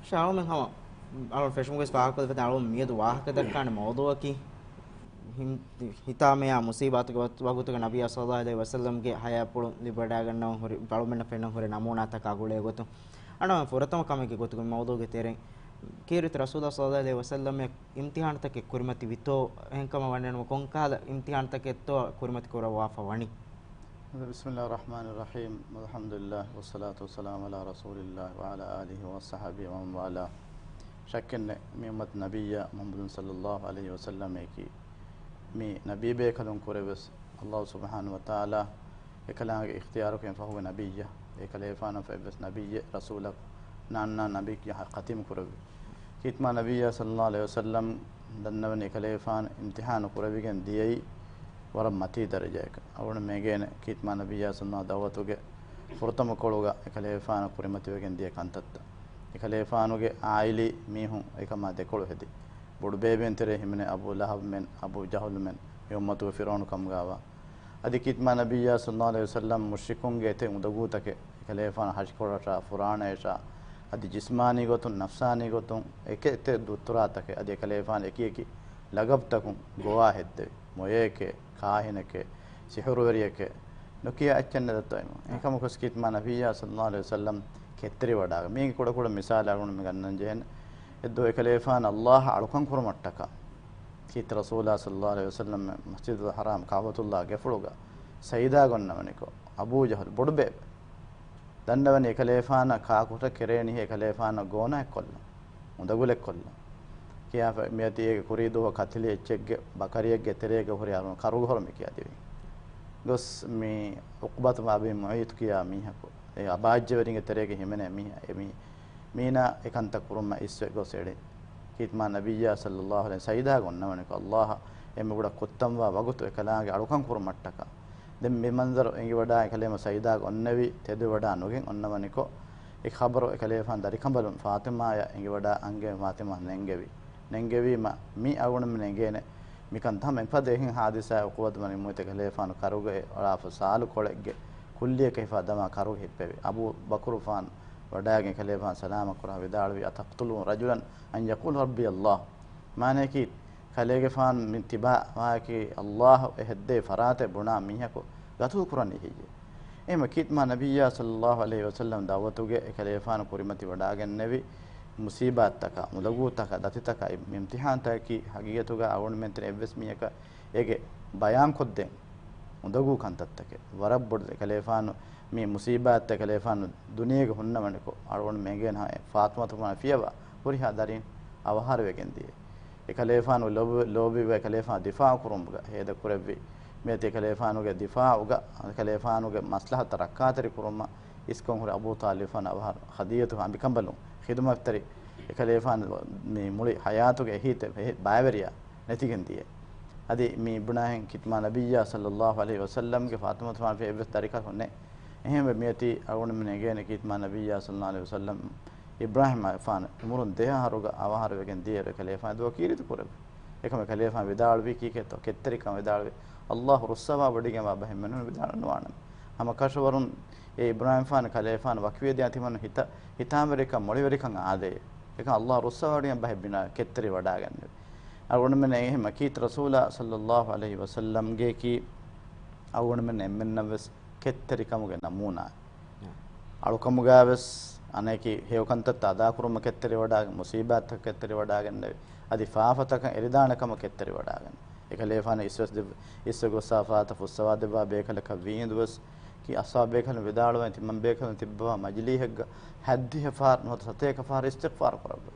ޝާހުމެން ހަމަ އަޅުން ފެށުމުގެ ފާހަގަކޮށްދެފަދަ އަޅުން މިއަދު ވާހަކަ ދައްކާނެ މައުޟޫޢަކީ ހިތާމަޔާ މުޞީބާތުގެ ވަގުތުގެ ނަބިއްޔާ ޞައްލައްލާހު ޢަލައިހި ވަސައްލަމްގެ ޙަޔާތްޕުޅު ލިބިވަޑައިގަންނަވަން ހުރި، އަޅުމެންނަށް ފެންނަން ހުރި ނަމޫނާތަކާ ގުޅޭ ގޮތުން. އަންނަ ފުރަތަމަ ކަމެއްގެ ގޮތުގެ މައުޟޫޢުގެ ތެރެއިން ކީރިތި ރަސޫލާ ޞައްލައްލާހު ޢަލައިހި ވަސައްލަމް އިމްތިޙާނުތަކެއް ކުރިމަތި ވިތޯ، އެހެންކަމަށް ވަންނަން ކޮންކަހަލަ އިމްތިޙާނުތަކެއްތޯ ކުރިމަތި ކުރައްވާފަ ވަނީ؟ بسم الله الرحمن الرحيم. الحمد لله والصلاة والسلام على رسول الله وعلى آله وصحبه ومن والاه. ޝައްކެއްނެތް، މި އުއްމަތު ނަބިއްޔާ މުޙައްމަދު ޞައްލައްލާހު ޢަލައިހި ވަސައްލަމަކީ މި ނަބީބޭކަލުން ކުރެވެސް ﷲ ސުބްޙާނަހު ވަތަޢާލާ އެކަލާނގެ އިޚްތިޔާރުކަން ފަހުގެ ނަބިއްޔާ، އެކަލޭފާނަށް ފަހެވެސް ނަބިއްޔެއް ރަސޫލަކު ނާންނާ ނަބީ ކިޔާ ޚަތީމު ކުރެއްވި. ކީތްމާ ނަބިއްޔާ ޞައްލައްލާހު ޢަލައިހި ވަސައްލަމް ދަންނަވަނީ އެކަލޭފާނު އިމްތިޙާނު ކުރެވިގެން ދިޔައީ ވަރަށް މަތީ ދަރަޖައަކަށް. އަޅުގަނޑު މޭގޭނެ ކީތްމާ ނަބިއްޔާ ޞައްލައްލާހު ދަޢުވަތުގެ ފުރަތަމަ ކޮޅުގަ އެކަލޭފާނު ކުރިމަތިވެގެން ދިޔަ ކަންތައްތައް. އެކަލޭފާނުގެ ޢާއިލީ މީހުން އެކަމާ ދެކޮޅު ހެދި. ބޮޑުބޭބެން ތެރޭ ހިމެނޭ އަބޫ ލަހަބްމެން، އަބޫ ޖަހުލުމެން، މި އުއްމަތުގެ ފިރުޢައުނު ކަމުގާވާ. އަދި ކީތްމާ ނަބިއްޔާ ޞައްލައްލާހު ޢަލައިހި ވަސައްލަމް މުޝްރިކުންގެ އެތެއް އުނދަގޫތަކެއް، އެކަލޭފާނު ހަށިކޮޅަށާ، ފުރާނަޔަށާ، އަދި ޖިސްމާނީ ގޮތުން، ނަފްސާނީ ގޮތުން އެކެ އެތެއް ދުއްތުރާތަކެއް، އަދި އެކަލޭފާނު އެކި އެކި ލަގަބްތަކުން ގޮވާ ހެއްދެވި. މޮޔައެކޭ، ކާހިނެކޭ، ސިޙުރުވެރިއެކޭ، ނުކިޔާ އެއްޗެއް ނެތް ދައްތަވައިމު. އެކަމަކުސް ކީތްމާ ނަބިއްޔާ ޞައްލައްލާހު ޢަލައިހި ވަސައްލަމް ކެތްތެރިވަޑާގެން، މީގެ ކުޑަކުޑަ މިސާލެއް އަޅުގަނޑު މި ގަންނަން ޖެހޭނެ. އެއްދުވަހު އެކަލޭފާނު ﷲ އަށް އަޅުކަން ކުރުމަށްޓަކާ، ކީރިތި ރަސޫލާ ޞައްލައްލާހު ޢަލައިހި ވަސައްލަމް މަސްޖިދުލް ޙަރާމް، ކަޢުބަތުﷲ ގެފުޅުގަ ސަޖިދާ ގޮންނަވަނިކޮށް، އަބޫ ޖަހުލް ބޮޑުބޭބެ ދަންނަވަނީ އެކަލޭފާނަށް ކާކު ކުށް ކެރޭނީ އެކަލޭފާނަށް ގޯނާއެއްކޮށްލަން، އުނދަގުލެއްކޮށްލަން ކިޔާފަ، މިއަދި އޭގެ ކުރީ ދުވަހު ކަތިލި އެއްޗެއްގެ ބަކަރިއެއްގެ ތެރޭގަ ހުރި އަރުން ކަރުގަ ހުރުމި ކިޔާދިވި. ގޮސް މި ޢުޤްބަތު އަބީ މުޢައްޠު ކިޔާ މީހަކު، އެ އަބާއްޖަވެރިންގެ ތެރޭގަ ހިމެނޭ މީހާ، އެ މީ، މީނާ އެކަންތައް ކުރުމަށް އިސްވެ ގޮސް އެޅި. ކީތްމާ ނަބިއްޔާ ޞައްލައްލާހު ޢަލައިހި ސަޖިދާ ގޮންނަވަނިކޮށް، ﷲ އަށް އެންމެ ބޮޑަށް ކުއްތަންވާ ވަގުތު އެކަލާނގެ އަޅުކަން ކުރުމަށްޓަކާ. ދެން މި މަންޒަރު އެނގިވަޑާ އެކަލޭމަ ސަޖިދާ އޮންނެވި ތެދުވެވަޑާ ނުގެން އޮންނަވަނިކޮށް، އެ ޚަބަރު އެކަލޭފާން ދަރިކަނބަލުން ފާޠިމާޔަށް އެނގިވަޑާ އަންގެ ފާޠިމާ ނެންގެވި. ނެންގެވީމަ މި އަޅުގަނޑުމެން އެނގޭނެ މިކަން ހަމަ އެފަދަ އެހެން ޙާދިސާ ޢުޤުބަތު ބަނި މުޢައްޠު އެކަލޭފާނު ކަރުގައި އަޅާފަ ސާލު ކޮޅެއްގެ ކުއްލިއަކަށް ހިފާ ދަމާ ކަރުގަ ހިއްޕެވި. އަބޫ ބަކުރުފާން ވަޑާގެން އެކަލޭފާނު ސަލާމަށް ކުރާ ވިދާޅުވި، أتقتلون رجلا أن يقول ربي الله؟ މާނަޔަކީ، ކަލޭގެފާނު މި ތިބާ މާޔަކީ ﷲ އެ ހެއްދެވި ފަރާތެއް ބުނާ މީހަކު ގަތުލު ކުރަނީ ހެއްޔޭ؟ އެހެންވެ ކީތްމާ ނަބިއްޔާ ޞައްލައްލާހު ޢަލައިހި ވަސައްލަމް ދަޢުވަތުގެ އެކަލޭފާނު ކުރިމަތި ވަޑާގެންނެވި މުޞީބާތްތަކާ، އުނދަގޫތަކާ، ދަތިތަކާ، އި، އިމްތިޙާންތަކަކީ ހަގީގަތުގަ އަޅުގަނޑުމެން ތެރެ އެއްވެސް މީހަކަށް އޭގެ ބަޔާންކޮށްދޭން އުނދަގޫ ކަންތައްތަކެއް. ވަރަށް ބޮޑު އެކަލޭފާނު މި މުޞީބާތްތައް އެކަލޭފާނު ދުނިޔޭގަ ހުންނަވަނިކޮށް، އަޅުގަނޑު އެނގޭނެ ފާޠިމަތު ފިޔަވާ ހުރިހާ ދަރިން އަވަހާރަވެގެން ދިޔަ. އެކަލޭފާނު ލޯބި، ލޯބިވެ އެކަލޭފާނު ދިފާޢު ކުރުމުގަ ހޭދަ ކުރެއްވި. މިއަދި އެކަލޭފާނުގެ ދިފާޢުގަ، އެކަލޭފާނުގެ މަސްލަހަތަށް ރައްކާތެރި ކުރުމަށް އިސްކޮށް ހުރި އަބޫ ޠާލިބު އަވަހަރު ޚަދީޖަތު އަނބިކަނބަލުން ޚިދުމަތްތެރި އެކަލޭފާނު މި މުޅި ހަޔާތުގެ އެހީތެ، އެހެ، ބައިވެރިޔާ ނެތިގެން ދިޔަ. އަދި މި ބުނާހެން ކީތްމާ ނަބިއްޔާ ޞައްލައްލާހު ޢަލައިހި ވަސައްލަމްގެ ފާޠިމަތު ފާންފި އެއްވެސް ދަރިކަކު ނެތް. އެހެންވެ މިއަދި އަޅުގަނޑުމެން އެނގޭނެ ކީތްމާ ނަބިއްޔާ ޞައްލައްލާހު ޢަލައިހި ވަސައްލަމް އިބްރާހިމް ފާނު އުމުރުން ދެ އަހަރުގަ އަވަހާރަވެގެން ދިޔައިރު އެކަލޭފާނު ދުޢާ ކީރިތި ކުރެއްވި. އެކަމަ އެކަލޭފާނު ވިދާޅުވީ ކީކޭތޯ؟ ކެތްތެރިކަން ވިދާޅުވި. ﷲ ރުއްސަވާ ވޮޑިގެންވާ ބަހެއް މެނުން ވިދާޅު ނުވާނަމޭ. ހަމަ ކަށަވަރުން އެ އިބްރާހިމް ފާނު އެކަލޭފާނު ވަކިވެދިޔަ ތިމަން ހިތަ، ހިތާމަވެރިކަން މޮޅިވެރިކަން އާދޭ. އެކަން ﷲ ރުއްސަވަޑިގެން ބަހެއް ބިނާ ކެތްތެރި ވަޑާގެންނެވި. އަޅުގަނޑުމެން އެހެން ކީރިތި ރަސޫލާ ޞައްލައްލާހު ޢަލައިހި ވަސައްލަމްގެ ކީ އަޅުގަނޑުމެން އެންމެންނަށް ވެސް ކެތްތެރިކަމުގެ ނަމޫނާ. އަޅުކަމުގަ ވެސް އަނެކި ހެޔޮކަންތައްތައް އަދާކުރުމަށް ކެތްތެރިވަޑާގެން، މުސީބާތްތަކަށް ކެތްތެރިވަޑާގެންނެވި. އަދި ފާފަތަކަށް އެޅިދާނެ ކަމަށް ކެތްތެރިވަޑާގެން. އެކަލޭފާނު އިސްވެސް ދެ-، އިސްވެ ގޮއްސާ ފާތަ ފުއްސަވާ ދެއްވާ ބޭކަލަކަށް ވީއިނދު ވެސް ކީ އަސްހާބު ބޭކަލުން ވިދާޅުވަން ތިމަން ބޭކަލުން ތިއްބަވާ މަޖިލީހެއްގަ ހައްދިހަ ފަހަރު ނުވަތަ ސަތޭކަ ފަހަރު އިސްތިޣްފާރު ކުރައްވަ.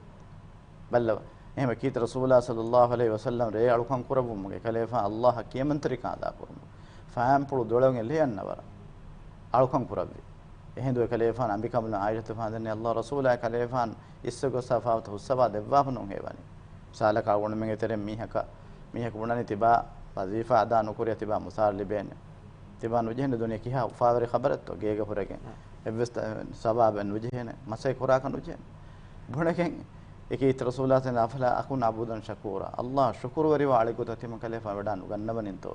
ބައްލަވަ. އެހެންވެ ކީރިތި ރަސޫލާ ޞައްލައްލާހު ޢަލައިހި ވަސައްލަމް ރޭ އަޅުކަން ކުރައްވުމުގެ އެކަލޭފާނު ﷲ އަށް ކިޔަމަންތެރިކަން އަދާކުރުމުގެ ފައިންޕުޅު ދޮޅަވެގެން ލިޔަންނަ ވަރަށް އަޅުކަން ކުރައްވި. އެހިނދު އެކަލޭފާނު އަނބިކަނބަލުން ޢާއިޝަތު ފާންދެންނެވި ﷲ ރަސޫލާ އެކަލޭފާނު އިސްވެ ގޮއްސާ ފާފަތައް ހުއްސަވާ ދެއްވާފަ ނޫން ހޭވަނީ. މިސާލަކަށް އަޅުގަނޑުމެންގެ ތެރެއިން މީހަކަށް، މީހަކު ބުނަނީ ތިބާ ވަޒީފާ އަދާ ނުކުރިޔާ ތިބާ މުސާރަ ލިބޭނެ. ތިބާ ނުޖެހޭނެ ދުނިޔެ ކިހާ އުފާވެރި ޚަބަރެއްތޯ ގޭގަ ހުރެގެން. އެއްވެސް ތަ-، ސަވާބެއް ނުޖެހޭނެ، މަސައްކަތް ކުރާކަށް ނުޖެހޭނެ. ބުނެގެން އެކީ ރަސޫލާ ސަލާ، أفلا أكون عبدا شكورا؟ ﷲ އަށް ޝުކުރުވެރިވާ އަޅެއްގޮތަށް ތިމަން ކަލޭފާނު ވަޑާ ނުގަންނަވަނީތޯ؟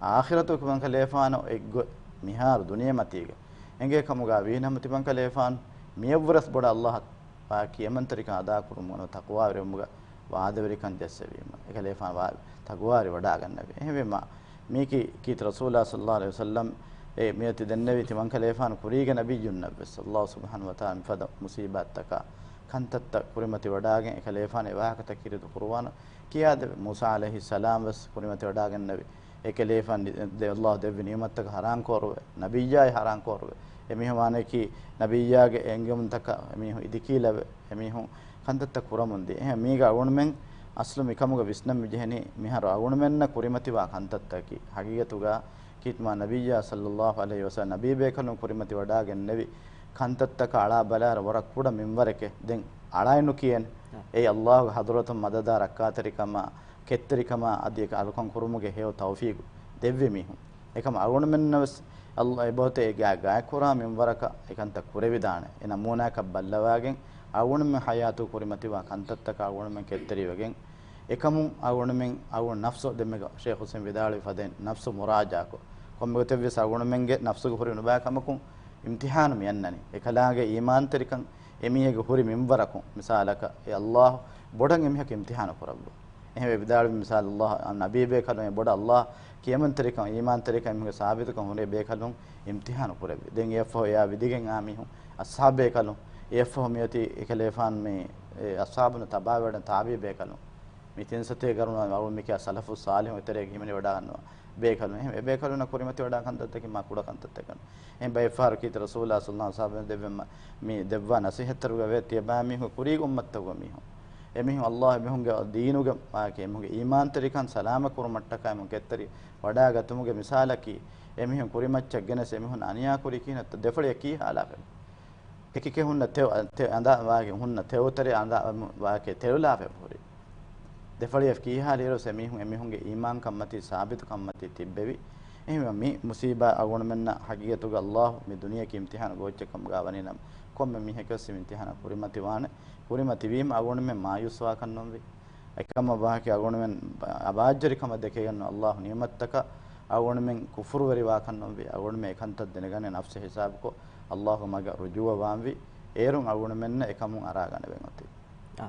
އާޚިރަތު ތިމަން ކަލޭފާނު އެއްގޮތް މިހާރު ދުނިޔެމަތީގަ އެނގޭ ކަމުގަ ވީނަމަ ތިމަން ކަލޭފާނު މިޔަށްވުރެސް ބޮޑަށް ﷲ އަށް ކިޔަމަންތެރިކަން އަދާކުރުމުން ތަޤްވާވެރިވުމުގަ ވާދަވެރިކަން ޖެއްސެވީމަ، އެކަލޭފާނު ވާ-، ތަޤްވާވެރިވަޑާގަންނެވި. އެހެންވީމަ، މީކީ، ކީރިތި ރަސޫލާ ޞައްލައްލާހު ޢަލައިހި ވަސައްލަމް އެ މިއޮތީ ދެންނެވި ތިމަން ކަލޭފާނު ކުރީގެ ނަބިއްޔުންނަށްވެސް ﷲ ސުބްޙާނަހޫ ވަތަޢާލާ މިފަދަ މުސީބާތްތަކާ ކަންތައްތައް ކުރިމަތިވަޑާގެން އެކަލޭފާނު އެ ވާހަކަތައް ކީރިތި ޤުރުއާނު ކިޔާދެއްވި. މޫސާ ޢަލައިހިއްސަލާމް ވެސް ކުރިމަތިވަޑާގެންނެވި. އެކަލޭފާނު ދެ-، ﷲ ދެއްވި ނިޢުމަތްތަކަށް ހަރާންކޯރުވެ، ނަބިއްޔާއި ހަރާންކޯރުވެ، އެމީހުން ވާނެކީ ނަބިއްޔާގެ އެންގެވުންތަކަށް އެމީހުން އިދިކީލަވެ، އެމީހުން ކަންތައްތައް ކުރަމުންދިޔަ. އެހެން މީގަ އަޅުގަނޑުމެން އަސްލު މިކަމުގަ ވިސްނަން މިޖެހެނީ މިހާރު އަޅުގަނޑުމެންނަށް ކުރިމަތިވާ ކަންތައްތަކީ ޙަޤީޤަތުގަ ކީރިތި މާ ނަބިއްޔާ ޞައްލައްލާހު ޢަލައިހި ވަސައްލަމް ނަބީ ބޭކަލުން ކުރިމަތިވަޑާގެންނެވި ކަންތައްތަކަށް އަޅާ ބަލާއިރު ވަރަށް ކުޑަ މިންވަރެކޭ. ދެން އަޅާއެއް ނުކިޔޭނެ. އެއީ އައްލާހުގެ ޙަޟްރަތުން މަދަދާ ރައްކާތެރިކަމާ، ކެތްތެރިކަމާ އަދި އެކަ އަޅުކަން ކުރުމުގެ ހެޔޮ ތައުފީގު ދެއްވި މީހުން. އެކަމަ އަޅުގަނޑުމެންނަށް ވެސް އައްލާ އެބަހުތެ އެ ގާ-، ގާތްކުރާ މިންވަރަކަށް އެކަންތައް ކުރެވިދާނެ. އެ ނަމޫނާއަކަށް ބައްލަވާގެން އަޅުގަނޑުމެން ޙަޔާތު ކުރިމަތިވާ ކަންތައްތަކަށް އަޅުގަނޑުމެން ކެތްތެރިވެގެން، އެކަމުން އަޅުގަނޑުމެން އަޅުގަނޑު ނަފްސު ދެންމެ ޝޭޚު ޙުސައިން ވިދާޅުވި ފަދައިން ނަފްސު މުރާޖާކޮށް، ކޮންމެ ގޮތެއްވެސް އަޅުގަނޑުމެންގެ ނަފްސުގެ ހުރި ނުބައިކަމަކުން އިމްތިޙާނު މިއަންނަނީ. އެކަލާނގެ އީމާންތެރިކަން އެމީހެއްގެ ހުރި މިންވަރަކުން، މިސާލަކަށް އެ އައްލާހު ބޮޑަށް އެމީހަކު އިމްތިޙާނު ކުރައްވާ. އެހެންވެ ވިދާޅުވި މިސާލު އައްލާހު ނަބީ ބޭކަލުން އެ ބޮޑަށް އައްލާހު ކިޔަމަންތެރިކަން، އީމާންތެރިކަން އެމީހުންގެ ސާބިތުކަން ހުރި ބޭކަލުން އިމްތިޙާނު ކުރެއްވި. ދެން އެއަށްފަހު އެއާ ވިދިގެން އާ މީހުން އަޞްޙާބު ބޭކަލުން، އެއަށްފަހު މިއޮތީ އެކަލޭފާނު މި އެ އަޞްޙާބުން ތަބާވެ ވަޑަން ތާބިޢީ ބޭކަލުން. މި ތިން ސަތޭކަ ގަރުނު އަޅު މިކިޔާ ސަލަފު ޞާލިޙުން އެތެރޭގަ ހިމެނި ވަޑައިގަންނަވާ ބޭކަލުން. އެހެން އެ ބޭކަލުންނަށް ކުރިމަތިވެވަޑާ ކަންތައްތަކެއް މާ ކުޑަ ކަންތައްތަކެއް ނޫން. އެހެން ބައެއްފަހަރަކީ ރަސޫލާ ޞައްލަﷲ ޢަލައިހި ވަސައްލަމަ މި ދެއްވާ ނަޞޭޙަތްތަކުގަ ވޭ ތިޔަބައިމީހުން ކުރީގެ އުއްމަތްތަކުގެ މީހުން. އެމީހުން އައްލާހު އެމީހުންގެ ދީނުގެ ވާހަކަ، އެމީހުންގެ އީމާންތެރިކަން ސަލާމަތް ކުރުމަށްޓަކާ އެމީހުން ކެތްތެރި ވަޑާގަތުމުގެ މިސާލަކީ، އެމީހުން ކުރިމައްޗަށް ގެނެސް އެމީހުން އަނިޔާ ކުރީ ކިހިނެއްތޯ؟ ދެފަޅިއަށް ކީހާލާފަ. އެކިކެއް ހުންނަ ތެޔޮ، ތެ-، އަނދާ ވާގެ ހުންނަ ތެޔޮތެރެ އަނދާ ވާގެ ތެޔޮލާފަ ހުރި. ދެފަޅިއަށް ކީހާލިއިރު އެމީހުން، އެމީހުންގެ އީމާންކަންމަތީ ސާބިތުކަންމަތީ ތިއްބެވި. އެހެންވެ މި މުސީބާ އަޅުގަނޑުމެންނަށް ހަގީގަތުގަ އައްލާހު މި ދުނިޔެއަކީ އިމްތިޙާނު ގޯއްޗަކަމުގަ ވަނީނަމަ، ކޮންމެ މީހަކަސް އިމްތިޙާނަށް ކުރިމަތިވާނެ. ކުރިމަތިވީމަ އަޅުގަނޑުމެން މާޔޫސްވާކަށް ނުވި. އެކަމަށް ވާހަކަ އަޅުގަނޑުމެން އަބާއްޖަރިކަމަށް ދެކެގެން އައްލާހު ނިޢުމަތްތަކަށް އަޅުގަނޑުމެން ކުފުރުވެރިވާކަށް ނުވި. އަޅުގަނޑުމެން އެކަންތައް ދެނެގަނެ ނަފްސެއް ހިސާބުކޮށް އައްލާހުގެ މަގަށް ރުޖޫޢަ ވާންވީ. އޭރުން އަޅުގަނޑުމެންނަށް އެކަމުން އަރާގަނެވެން އޮތީ. އާ.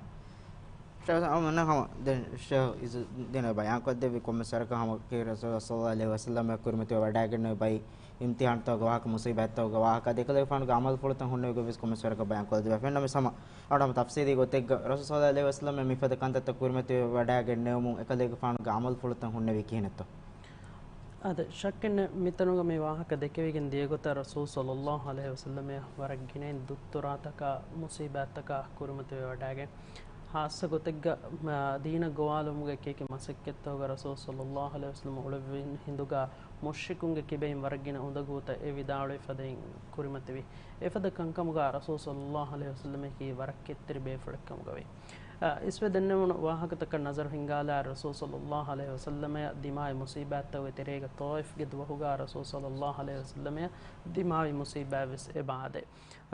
ޝޭޚް އަޅުގަނޑު ހަމަ ދެން ޝޭޚް އިޒުއްދީން ބަޔާންކޮށްދެއްވި ކޮންމެސް ވަރަކަށް ހަމަ ރަސޫލު ޞައްލަﷲ ޢަލައިހި ވަސައްލަމަ ކުރިމަތިވެ ވަޑައިގެންނެވި ބައި އިމްތިޙާންތަކުގެ ވާހަކަ، މުސީބާތްތަކުގެ ވާހަކަ، އަދި އެކަލޭގެފާނުގެ ޢަމަލުފުޅުތައް ހުންނެވި ގޮތްވެސް ކޮންމެސް ވަރަކަށް ބަޔާންކޮށްދެއްވި. ފެންނަމަވެސް ހަމަ އަޅުގަނޑު ހަމަ ތަފްސީލީ ގޮތެއްގަ ރަސޫލު ޞައްލަﷲ ޢަލައިހި ވަސައްލަމަ މިފަދަ ކަންތައްތައް ކުރިމަތިވެ ވަޑައިގެންނެވުމުން އެކަލޭގެފާނުގެ ޢަމަލުފުޅުތައް ހުންނެވީ ކިހިނެއްތޯ؟ އާދެ، ޝައްކެއްނެތް މިތަނުގަ މި ވާހަކަ ދެކެވިގެން ދިޔަގޮތަށް ރަސޫލު ޞައްލަﷲ ޢަލައިހި ވަސައްލަމަ ވަރަށް ގިނައިން ދުއްތުރާތަކާ މުސީބާތްތަކާ ކުރިމަތިވެ ވަޑައިގެން، ޚާއްޞަ ގޮތެއްގަ، މާ، ދީނަށް ގޮވާލުމުގެ ކީކި މަސައްކަތްތަކުގަ ރަސޫލު ޞައްލަﷲ ޢަލައިހި ވަސައްލަމަ އުޅެވި ހިނދުގަ މުޝްރިކުންގެ ކިބައިން ވަރަށް ގިނަ އުނދަގޫތައް އެ ވިދާޅުވި ފަދައިން ކުރިމަތިވި. އެފަދަ ކަންކަމުގަ ރަސޫލު ޞައްލަﷲ ޢަލައިހި ވަސައްލަމަކީ ވަރަށް ކެތްތެރި ބޭފުޅެއް ކަމުގަވޭ. އަ، އިސްވެ ދެންނެވުނު ވާހަކަތަކަށް ނަޒަރު ހިންގާލާ ރަސޫލު ޞައްލަﷲ ޢަލައިހި ވަސައްލަމައަށް ދިމާވި މުސީބާތްތަކުގެ ތެރޭގަ ޠާއިފްގެ ދުވަހުގަ ރަސޫލު ޞައްލަﷲ ޢަލައިހި ވަސައްލަމައަށް ދިމާވި މުސީބާތްވެސް އެބަ އާދޭ.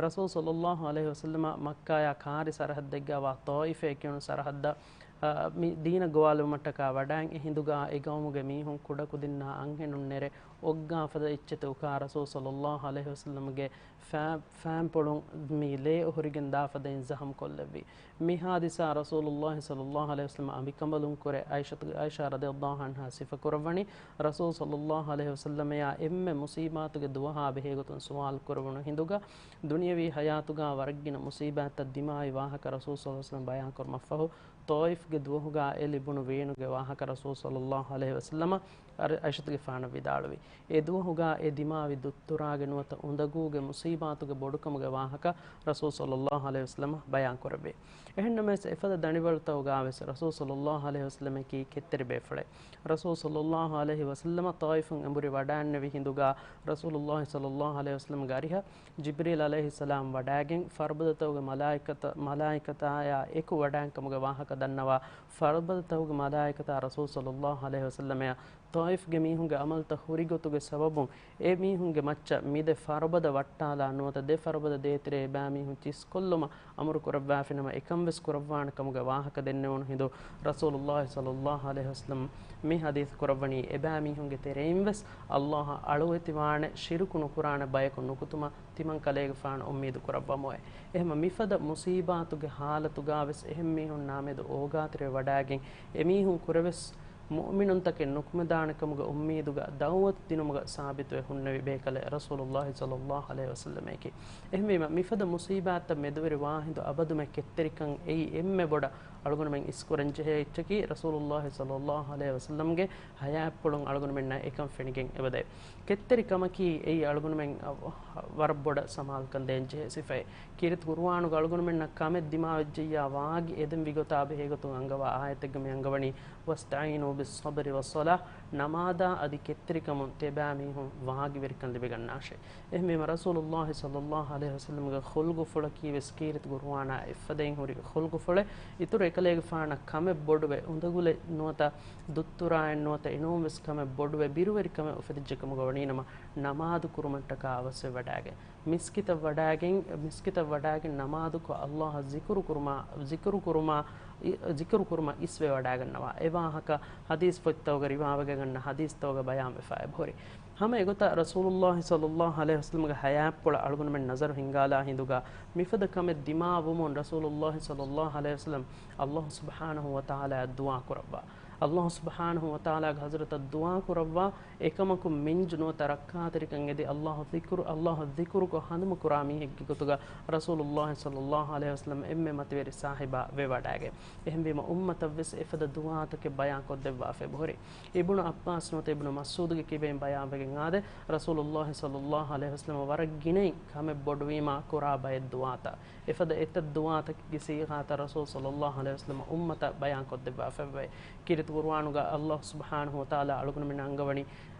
ރަސޫލު ޞައްލަﷲ ޢަލައިހި ވަސައްލަމަ މައްކާޔާ ކާރި ސަރަހައްދެއްގަ ވާ ޠާއިފޭ ކިޔުނު ސަރަހައްދަށް، އަ، މި ދީނަށް ގޮވާލުމަށްޓަކާ ވަޑައިން އެ ހިނދުގަ އެ ގައުމުގެ މީހުން ކުޑަކުދިންނާ އަންހެނުން ނެރެ އޮއްގާފަދަ އެއްޗެތި އުކާ ރަސޫލު ޞައްލަﷲ ޢަލައިހި ވަސައްލަމަގެ ފާ-، ފާންޕުޅުން މި ލޭ އޮހޮރިގެން ދާފަދައިން ޒަޚަމް ކޮށްލެއްވި. މި ހާދިސާ ރަސޫލުﷲ ޞައްލަﷲ ޢަލައިހި ވަސައްލަމަ އަނބިކަނބަލުން ކުރެ ޢާއިޝަތު، ޢާއިޝާ ރަޟިޔަﷲ ޢަންހާ ސިފަކުރައްވަނީ، ރަސޫލު ޞައްލަﷲ ޢަލައިހި ވަސައްލަމަޔާ އެންމެ މުސީބާތުގެ ދުވަހާ ބެހޭގޮތުން ސުވާލު ކުރެވުނު ހިނދުގަ، ދުނިޔަވީ ޙަޔާތުގަ ވަރަށްގިނަ މުސީބާތްތައް ދިމާވި ވާހަކަ ރަސޫލު ޞައްލަﷲ ޢަލައިހި ވަސައްލަމަ ބަޔާންކުރުމަށްފަހު، ޠާއިފްގެ ދުވަހުގަ އެ ލިބުނު ވޭނުގެ ވާހަކަ ރަސޫލު ޞައްލަﷲ ޢަލައިހި ވަސައްލަމަ ޢާއިޝަތުގެފާނަށް ވިދާޅުވި. އެ ދުވަހުގަ އެ ދިމާވި ދުއްތުރާގެ ނުވަތަ އުނދަގޫގެ މުސީބާތުގެ ބޮޑުކަމުގެ ވާހަކަ ރަސޫލު ޞައްލަﷲ ޢަލައިހި ވަސައްލަމަ ބަޔާންކުރެއްވި. އެހެންނަމަވެސް، އެފަދަ ދަނޑިވަޅުތަކުގަވެސް ރަސޫލު ޞައްލަﷲ ޢަލައިހި ވަސައްލަމަކީ ކެތްތެރި ބޭފުޅެއް. ރަސޫލު ޞައްލަﷲ ޢަލައިހި ވަސައްލަމަ ޠާއިފުން އެނބުރި ވަޑައިންނެވި ހިނދުގަ، ރަސޫލުﷲ ޞައްލަﷲ ޢަލައިހި ވަސައްލަމަގެ އަރިހަށް ޖިބްރީލް ޢަލައިހިއްސަލާމް ވަޑައިގެން، ފަރުބަދަތަކުގެ މަލާއިކަތަ-، މަލާއިކަތާޔާ އެކު ވަޑައިން ކަމުގެ ވާހަކަ ދަންނަވާ، ފަރުބަދަތަކުގެ މަލާއިކަތާ ރަސޫލު ޞައްލަﷲ ޢަލައިހި ވަސައްލަމަޔަށް ޠާއިފްގެ މީހުންގެ ޢަމަލުތައް ހުރި ގޮތުގެ ސަބަބުން އެ މީހުންގެ މައްޗަށް މި ދެ ފަރުބަދަ ވައްޓާލާ ނުވަތަ ދެ ފަރުބަދަ ދޭތެރޭ އެބައިމީހުން ޗިސްކޮށްލުމަށް އަމުރު ކުރައްވާފިނަމަ އެކަން ވެސް ކުރައްވާނެ ކަމުގެ ވާހަކަ ދެންނެވުނު ހިނދު ރަސޫލުﷲ ޞައްލަﷲ ޢަލައިހި ވަސައްލަމް މި ޙަދީޘް ކުރައްވަނީ އެބައިމީހުންގެ ތެރެއިން ވެސް ﷲ އަށް އަޅުވެތިވާނެ، ޝިރުކު ނުކުރާނެ ބަޔަކު ނުކުތުމަށް ތިމަން ކަލޭގެފާނު އުއްމީދު ކުރައްވަމުވެ. އެހެންމަ މިފަދަ މުސީބާތުގެ ޙާލަތުގަވެސް އެހެން މީހުންނާ މެދު އޯގާތެރިވެ ވަޑައިގެން އެމީހުން ކުރެވެސް މުއުމިނުންތަކެއް ނުކުމެދާނެ ކަމުގެ އުއްމީދުގަ ދަޢުވަތު ދިނުމުގަ ސާބިތުވެ ހުންނެވި ބޭކަލެއް ރަސޫލުﷲ ޞައްލަﷲ ޢަލައިހި ވަސައްލަމައެކީ. އެހެންވީމަ، މިފަދަ މުސީބާތަށް މެދުވެރިވާ ހިނދު އަބަދުމެ ކެތްތެރިކަން އެއީ އެންމެ ބޮޑަށް އަޅުގަނޑުމެން އިސްކުރަންޖެހޭ އެއްޗަކީ، ރަސޫލުﷲ ޞައްލަﷲ ޢަލައިހި ވަސައްލަމްގެ ޙަޔާތްޕުޅުން އަޅުގަނޑުމެންނަށް އެކަން ފެނިގެން އެބަދޭ. ކެތްތެރިކަމަކީ އެއީ އަޅުގަނޑުމެން ވަރަށް ބޮޑަށް ސަމާލުކަން ދޭންޖެހޭ ސިފައެއް. ކީރިތި ޤުރުއާނުގަ އަޅުގަނޑުމެންނަށް ކަމެއް ދިމާވެއްޖެއްޔާ ވާގި އެދެން ވިގޮތާ ބެހޭގޮތުން އަންގަވާ އާޔަތެއްގަ މި އަންގަވަނީ، "واستعينوا بالصبر والصلاة" ނަމާދާ އަދި ކެތްތެރިކަމުން ތިބާމީހުން ވާގިވެރިކަން ލިބިގަންނާށޭ. އެހެންވީމަ، ރަސޫލުﷲ ޞައްލަﷲ ޢަލައިހި ވަސައްލަމްގެ ޚުލްޤުފުޅަކީ ވެސް ކީރިތި ޤުރުއާނާ އެއްފަދައިން ހުރި ޚުލްޤުފުޅެއް. އިތުރު އެކަލޭގެފާނަށް ކަމެއް ބޮޑުވެ، އުނދަގުލެއް ނުވަތަ ދުއްތުރާއެއް ނުވަތަ އެނޫން ވެސް ކަމެއް ބޮޑުވެ، ބިރުވެރިކަމެއް އުފެދިއްޖެކަމުގަ ވަނީނަމަ، ނަމާދު ކުރުމަށްޓަކާ އަވަސްވެ ވަޑާގެން. މިސްކިތަށް ވަޑާގެން، މިސްކިތަށް ވަޑާގެން ނަމާދުކޮށް، ﷲ އަށް ޒިކުރު ކުރުމާ، ޒިކުރު ކުރުމާ، އި-، ޒިކުރު ކުރުމަށް އިސްވެ ވަޑާގަންނަވާ. އެ ވާހަކަ ޙަދީޘް ފޮތްތަކުގަ ރިވާވެގެން އަންނަ ޙަދީޘްތަކުގަ ބަޔާންވެފަ އެބަހުރި. ހަމަ އެގޮތަށް ރަސޫލުﷲ ޞައްލަﷲ ޢަލައިހި ވަސައްލަމްގެ ޙަޔާތްޕުޅަށް އަޅުގަނޑުމެން ނަޒަރު ހިންގާލާ ހިނދުގަ، މިފަދަ ކަމެއް ދިމާވުމުން ރަސޫލުﷲ ޞައްލަﷲ ޢަލައިހި ވަސައްލަމް ﷲ ސުބްޙާނަހޫ ވަތަޢާލާއަށް ދުޢާ ކުރައްވާ. ﷲ ސުބްޙާނަހޫ ވަތަޢާލާގެ ޙަޟްރަތަށް ދުޢާ ކުރައްވާ، އެކަމަކު މިންޖު ނުވަތަ ރައްކާތެރިކަން އެދި، ﷲ ޒިކުރު، ﷲ ޒިކުރުކޮށް ހަނދުމަކުރާ މީހެއްގެ ގޮތުގަ ރަސޫލުﷲ ޞައްލަﷲ ޢަލައިހި ވަސައްލަމް އެންމެ މަތިވެރި ޞާޙިބާ ވެވަޑާގެން. އެހެންވީމަ، އުއްމަތަށްވެސް އެފަދަ ދުޢާތަކެއް ބަޔާންކޮށްދެއްވާފަ އެބަހުރި. އިބްނު ޢައްބާސް ނުވަތަ އިބްނު މަސްޢޫދުގެ ކިބައިން ބަޔާންވެގެން އާދެ، ރަސޫލުﷲ ޞައްލަﷲ ޢަލައިހި ވަސައްލަމަށް ވަރަށް ގިނައިން ކަމެއް ބޮޑުވީމާ ކުރާ ބައެއް ދުޢާތައް. އެފަދަ އެތައް ދުޢާތަކެއްގެ ސީޣާތައް ރަސޫލު ޞައްލަﷲ ޢަލައިހި ވަސައްލަމަ އުއްމަތަށް ބަޔާންކޮށްދެއްވާފައެވެ. ކީރިތި ޤުރުއާނުގަ ﷲ ސުބްޙާނަހޫ ވަތަޢާލާ އަޅުގަނޑުމެންނަށް އަންގަވަނީ،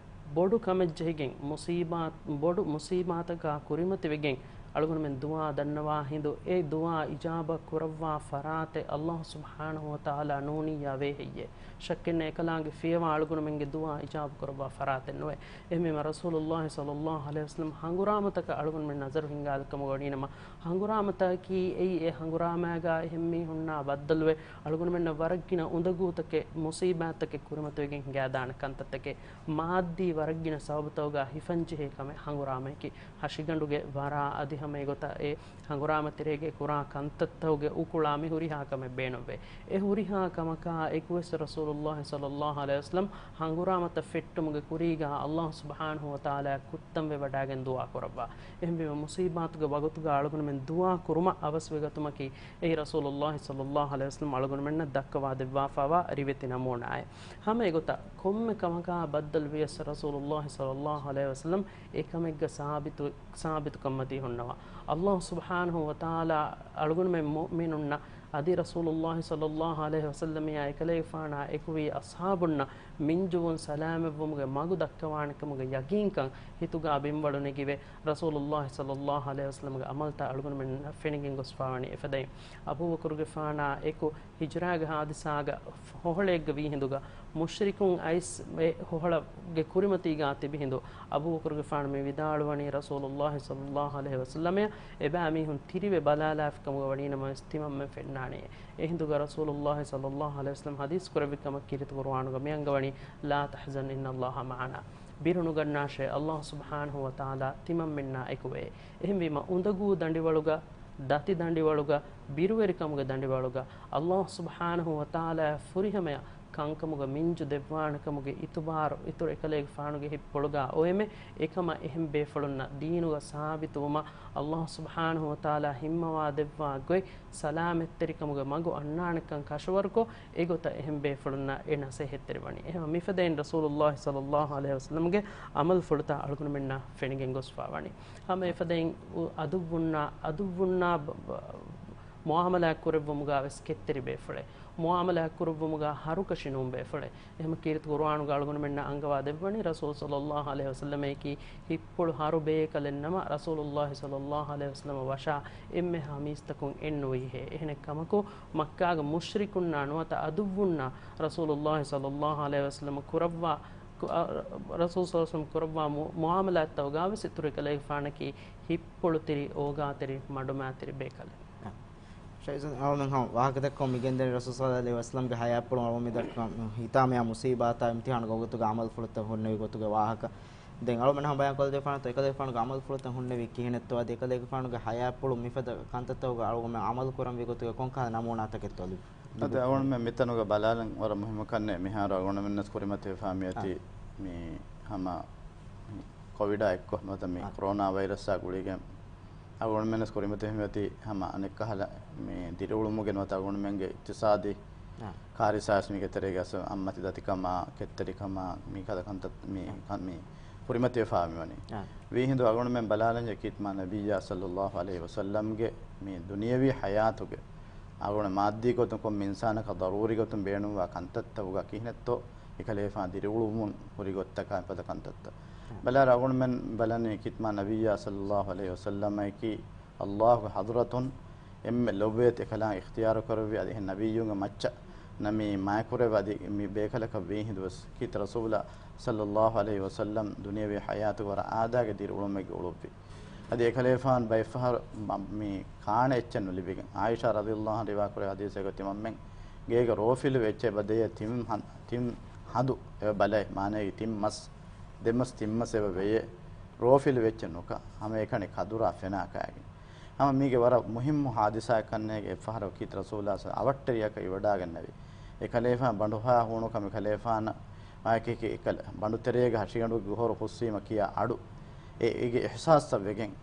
ބޮޑު ކަމެއްޖެހިގެން، މުޞީބާ-، ބޮޑު މުޞީބާތަކާ ކުރިމަތިވެގެން އަޅުގަނޑުމެން ދުޢާ ދަންނަވާ ހިނދު، އެ ދުޢާ އިޖާބަ ކުރައްވާ ފަރާތެއް ﷲ ސުބްޙާނަހޫ ވަތަޢާލާ ނޫނިއްޔާ ވޭ ހެއްޔޭ؟ ޝައްކެއްނެތް އެކަލާނގެ ފިޔަވާ އަޅުގަނޑުމެންގެ ދުޢާ އިޖާބަ ކުރައްވާ ފަރާތެއް ނުވޭ. އެހެންވީމަ، ރަސޫލުﷲ ޞައްލަﷲ ޢަލައިހި ވަސައްލަމް ހަނގުރާމަތަކަށް އަޅުގަނޑުމެން ނަޒަރު ހިންގާލިކަމުގަ ވަނީނަމަ، ހަނގުރާމަތަކީ އެއީ އެ ހަނގުރާމައިގާ އެހެން މީހުންނާ ބައްދަލުވެ، އަޅުގަނޑުމެންނަށް ވަރަށްގިނަ އުނދަގޫތަކެއް، މުޞީބާތްތަކެއް ކުރިމަތިވެގެން ހިނގާދާނެ ކަންތައްތަކެއް، މާއްދީ ވަރަށްގިނަ ސަބަބުތަކުގާ ހިފަންޖެހޭ ކަމެއް ހަނގުރާމަޔަކީ. ހަށިގަނޑުގެ ވަރާ އަދި ހަމަ އެގޮތަށް އެ ހަނގުރާމަތެރޭގައި ކުރާ ކަންތައްތަކުގެ އުކުޅާ މި ހުރިހާ ކަމެއް ބޭނުންވޭ. އެ ހުރިހާ ކަމަކާ އެކުވެސް ރަސޫލުﷲ ޞައްލަﷲ ޢަލައިހި ވަސައްލަމް ހަނގުރާމަތައް ފެއްޓުމުގެ ކުރީގާ ﷲ ސުބްޙާނަހޫ ވަތަޢާލާ ކުއްތަންވެވަޑާގެން ދުޢާ ކުރައްވާ. އެހެންވީމަ، މުޞީބާތުގެ ވަގުތުގާ އަޅުގަނޑުމެން ދުޢާ ކުރުމަށް އަވަސްވެގަތުމަކީ، އެއީ ރަސޫލުﷲ ޞައްލަﷲ ޢަލައިހި ވަސައްލަމް އަޅުގަނޑުމެންނަށް ދައްކަވާދެއްވާފައިވާ ރިވެތި ނަމޫނާއެއް. ހަމަ އެގޮތަށް ކޮންމެ ކަމަކާ ބައްދަލުވިޔަސް ރަސޫލުﷲ ޞައްލަﷲ ޢަލައިހި ވަސައްލަމް އެކަމެއްގަ ސާބިތު، ސާބިތުކަން މަތީ ހުންނަވާ. ﷲ ސުބްޙާނަހޫ ވަތަޢާލާ އަޅުގަނޑުމެން މުއުމިނުންނަށް އަދި ރަސޫލުﷲ ޞައްލަﷲ ޢަލައިހި ވަސައްލަމްއާ އެކަލޭގެފާނާ އެކުވި އަޞްޙާބުންނަށް މިންޖުވުން ސަލާމަތްވުމުގެ މަގު ދައްކަވާނެކަމުގެ ޔަޤީންކަން ހިތުގާ ބިންވަޅު ނެގިވެ، ރަސޫލުﷲ ޞައްލަﷲ ޢަލައިހި ވަސައްލަމްގެ ޢަމަލްތައް އަޅުގަނޑުމެންނަށް ފެނިގެން ގޮސްފާވަނީ އެފަދައިން. އަބޫބަކުރުގެފާނާ އެކު ހިޖުރާގެ ހާދިސާގަ ހޮހޮޅެއްގަ ވީ ހިނދުގަ، މުޝްރިކުން އައިސް އެ ހޮހޮޅުގެ ކުރިމަތީގާ ތިބި ހިނދު، އަބޫބަކުރުގެފާނު މި ވިދާޅުވަނީ ރަސޫލުﷲ ޞައްލަﷲ ޢަލައިހި ވަސައްލަމައަށް އެބައިމީހުން ތިރިވެ ބަލާލާފިކަމުގަ ވަނީނަމަވެސް ތިމަންމެން ފެންނާނެޔޭ. އެހިނދުގަ ރަސޫލުﷲ ޞައްލަﷲ ޢަލައިހި ވަސައްލަމް ޙަދީޘް ކުރެއްވި ކަމަށް ކީރިތި ޤުރުއާނުގަ މި އަންގަވަނީ، "لا تحزن إن الله معنا." ބިރުނުގަންނާށޭ، ﷲ ސުބްޙާނަހޫ ވަތަޢާލާ ތިމަންމެންނާ އެކުވޭ. އެހެންވީމަ، އުނދަގޫ ދަނޑިވަޅުގަ، ދަތި ދަނޑިވަޅުގަ، ބިރުވެރިކަމުގެ ދަނޑިވަޅުގަ، ﷲ ސުބްޙާނަހޫ ވަތަޢާލާ ފުރިހަމަޔަށް ކަންކަމުގެ މިންޖު ދެއްވާނެކަމުގެ އިތުބާރު އިތުރު އެކަލޭގެފާނުގެ ހިތްޕުޅުގަ އޮވެމެ، އެކަމަށް އެހެން ބޭފުޅުންނަށް ދީނުގަ ސާބިތުވުމަށް ﷲ ސުބްޙާނަހޫ ވަތަޢާލާ ހިންމަވާ ދެއްވާ ގޮތް، ސަލާމަތްތެރިކަމުގެ މަގު އަންނާނެކަން ކަށަވަރުކޮށް، އެގޮތަށް އެހެން ބޭފުޅުންނަށް އެ ނަސޭހަތްތެރިވަނީ. އެހެން މިފަދައިން ރަސޫލުﷲ ޞައްލަﷲ ޢަލައިހި ވަސައްލަމްގެ ޢަމަލުފުޅުތައް އަޅުގަނޑުމެންނަށް ފެނިގެން ގޮސްފާވަނީ. ހަމަ އެފަދައިން އު-، އަދުއްވުންނާ، އަދުއްވުންނާ ބ-، ބ-، މުޢާމަލާތް ކުރެއްވުމުގާ ވެސް ކެތްތެރި ބޭފުޅެއް. މުޢާމަލާތް ކުރެއްވުމުގާ ހަރުކަށި ނޫން ބޭފުޅެއް. އެހެން ކީރިތި ޤުރުއާނުގަ އަޅުގަނޑުމެންނަށް އަންގަވާ ދެއްވަނީ، ރަސޫލު ޞައްލަﷲ ޢަލައިހި ވަސައްލަމައަކީ ހިތްޕުޅު ހަރު ބޭކަލެއް ނަމަ، ރަސޫލުﷲ ޞައްލަﷲ ޢަލައިހި ވަސައްލަމަށް ވަށާ އެންމެ ހާ މީސްތަކުން އެއްނުވީހޭ. އެހެނެއް ކަމަކު، މައްކާގެ މުޝްރިކުންނާ ނުވަތަ އަދުއްވުންނާ ރަސޫލުﷲ ޞައްލަﷲ ޢަލައިހި ވަސައްލަމަ ކުރައްވާ، ކު-، އަ، ރަސޫލު ޞައްލަﷲ ޢަލައިހި ވަސައްލަމަ ކުރައްވާ މު-، މުޢާމަލާތްތަކުގާވެސް އިތުރު އެކަލޭގެފާނަކީ ހިތްޕުޅުތިރި، އޯގާތިރި، މަޑުމައިތިރި ބޭކަލެއް. ޝައިޒަން އަޅުމެން ހަމަ ވާހަކަ ދައްކަމުން މިގެންދަނީ ރަސޫލު ޞައްލަﷲ ޢަލައިހި ވަސައްލަމްގެ ޙަޔާތްޕުޅުން އަޅުގަނޑު މި ދައްކާ ހިތާމަޔާ މުޞީބާތާ އިމްތިޙާނުގެ ވަގުތުގެ ޢަމަލުފުޅުތައް ހުންނެވި ގޮތުގެ ވާހަކަ. ދެން އަޅުމެން ހަމަ ބަޔާން ކޮށްދެފާނެ، އެކަލޭގެފާނުގެ ޢަމަލުފުޅުތައް ހުންނެވީ ކިހިނެއްތޯ؟ އަދި އެކަލޭގެފާނުގެ ޙަޔާތްޕުޅު މިފަދަ ކަންތައްތަކުގަ އަޅުގަނޑުމެން ޢަމަލު ކުރަންވީ ގޮތުގަ ކޮންކަހަލަ ނަމޫނާތަކެއްތޯ ލިބު-، އަދި ލިބުނީ؟ އަޅުގަނޑުމެން މިތަނުގަ ބަލާލަން ވަރަށް މުހިއްމު ކަންނޭ، މިހާރު އަޅުގަނޑުމެންނަށް ކުރިމަތިވެފާ މިއޮތީ އާ. މި ހަމަ ކޮވިޑާ އެއްކޮށް ނުވަތަ މި އާ. ކޮރޯނާ ވައިރަސްއާ ގުޅިގެން އަޅުގަނޑުމެންނަސް ކުރިމަތިވެފަ މިއޮތީ ހަމަ އަނެއްކަހަލަ މި ދިރިއުޅުމުގެ ނުވަތަ އަޅުގަނޑުމެންގެ އިޤްތިޞާދީ އާ. ކާރިސާސް މީގެ ތެރޭގަ އަސް އަތްމަތި ދަތިކަމާ، ކެތްތެރިކަމާ، މި ކަލަ ކަންތައް މި އާ. ކަން މި ކުރިމަތިވެފާ މިވަނީ. އާ. ވީހިނދު އަޅުގަނޑުމެން ބަލާލަން ޔަޤީން މާ ނަބިއްޔާ ޞައްލަﷲ ޢަލައިހި ވަސައްލަމްގެ މި ދުނިޔަވީ ޙަޔާތުގެ އަޅުގަނޑު މާއްދީ ގޮތުން ކޮން މި އިންސާނަކަށް ޟަރޫރީ ގޮތުން ބޭނުންވާ ކަންތައްތަކުގަ ކިހިނެއްތޯ އެކަލޭފާނު ދިރިއުޅުމުން ހުރި ގޮތްތަކާ އެފަދަ ކަންތައްތައް. ބަލާއިރު އަޅުގަނޑުމެން ބަލަނީ ކިތްމާ ނަބިއްޔާ ޞައްލައްލާހު ޢަލައިހި ވަސައްލަމައަކީ އައްލާހުގެ ޙަޟްރަތުން އެންމެ ލޮބުވެތި އެކަލާނގެ އިޚްތިޔާރު ކުރެއްވި އަދި އެހެން ނަބިއްޔުންގެ މައްޗަށް ނަމީ މާތްކުރެއްވި އަދި މި ބޭކަލަކަށް ވީ ހިނދުވެސް ކީރިތި ރަސޫލާ ޞައްލައްލާހު ޢަލައިހި ވަސައްލަމް ދުނިޔެވީ ޙަޔާތުގެ ވަރަށް އާދައިގެ ދިރިއުޅުމެއްގެ އުޅުއްވި. އަދި އެކަލޭފާނު ބައެއްފަހަރު މަ-، މި ކާނެ އެއްޗެއް ނުލިބިގެން. ޢާއިޝާ ރަޟިޔައްލާހު ޢަންހާ ރިވާ ކުރެއްވި ޙަދީޘެއްގަ ތިމަންމެން ގޭގެ ރޯފިލުވި އެއްޗެއް އެބަ ދޭ ތިން ހަ-، ތިން ހަނދު އެބަ ބަލައި، މާނައީ ތިން މަސް، ދެ މަސް ތިން މަސް އެބަ ވެޔޭ ރޯފިލުވި އެއްޗެއް ނުކާ، ހަމައެކަނި ކަދުރާ ފެނާ ކާގެން. ހަމަ މީގެ ވަރަށް މުހިއްމު ޙާދިސާއެއް ކަންނޭނގެ އެއްފަހަރަކު ކީރިތި ރަސޫލާ ޞައްލައްލާހު ޢަލައިހި ވަސައްލަމް އަވަށްޓެރިއަކަށް އިވަޑާގެންނެވި. އެކަލޭފާނު ބަނޑުހާ ހޫނުކަމެއް ކަލޭފާނަށް ވާކި އެކަލޭ ބަނޑުތެރޭގަ ހަށިގަނޑުގެ ހޮރު ހުސްވީމަ ކިޔާ އަޑު އެ އޭގެ އިޙްސާސްތައް ވެގެން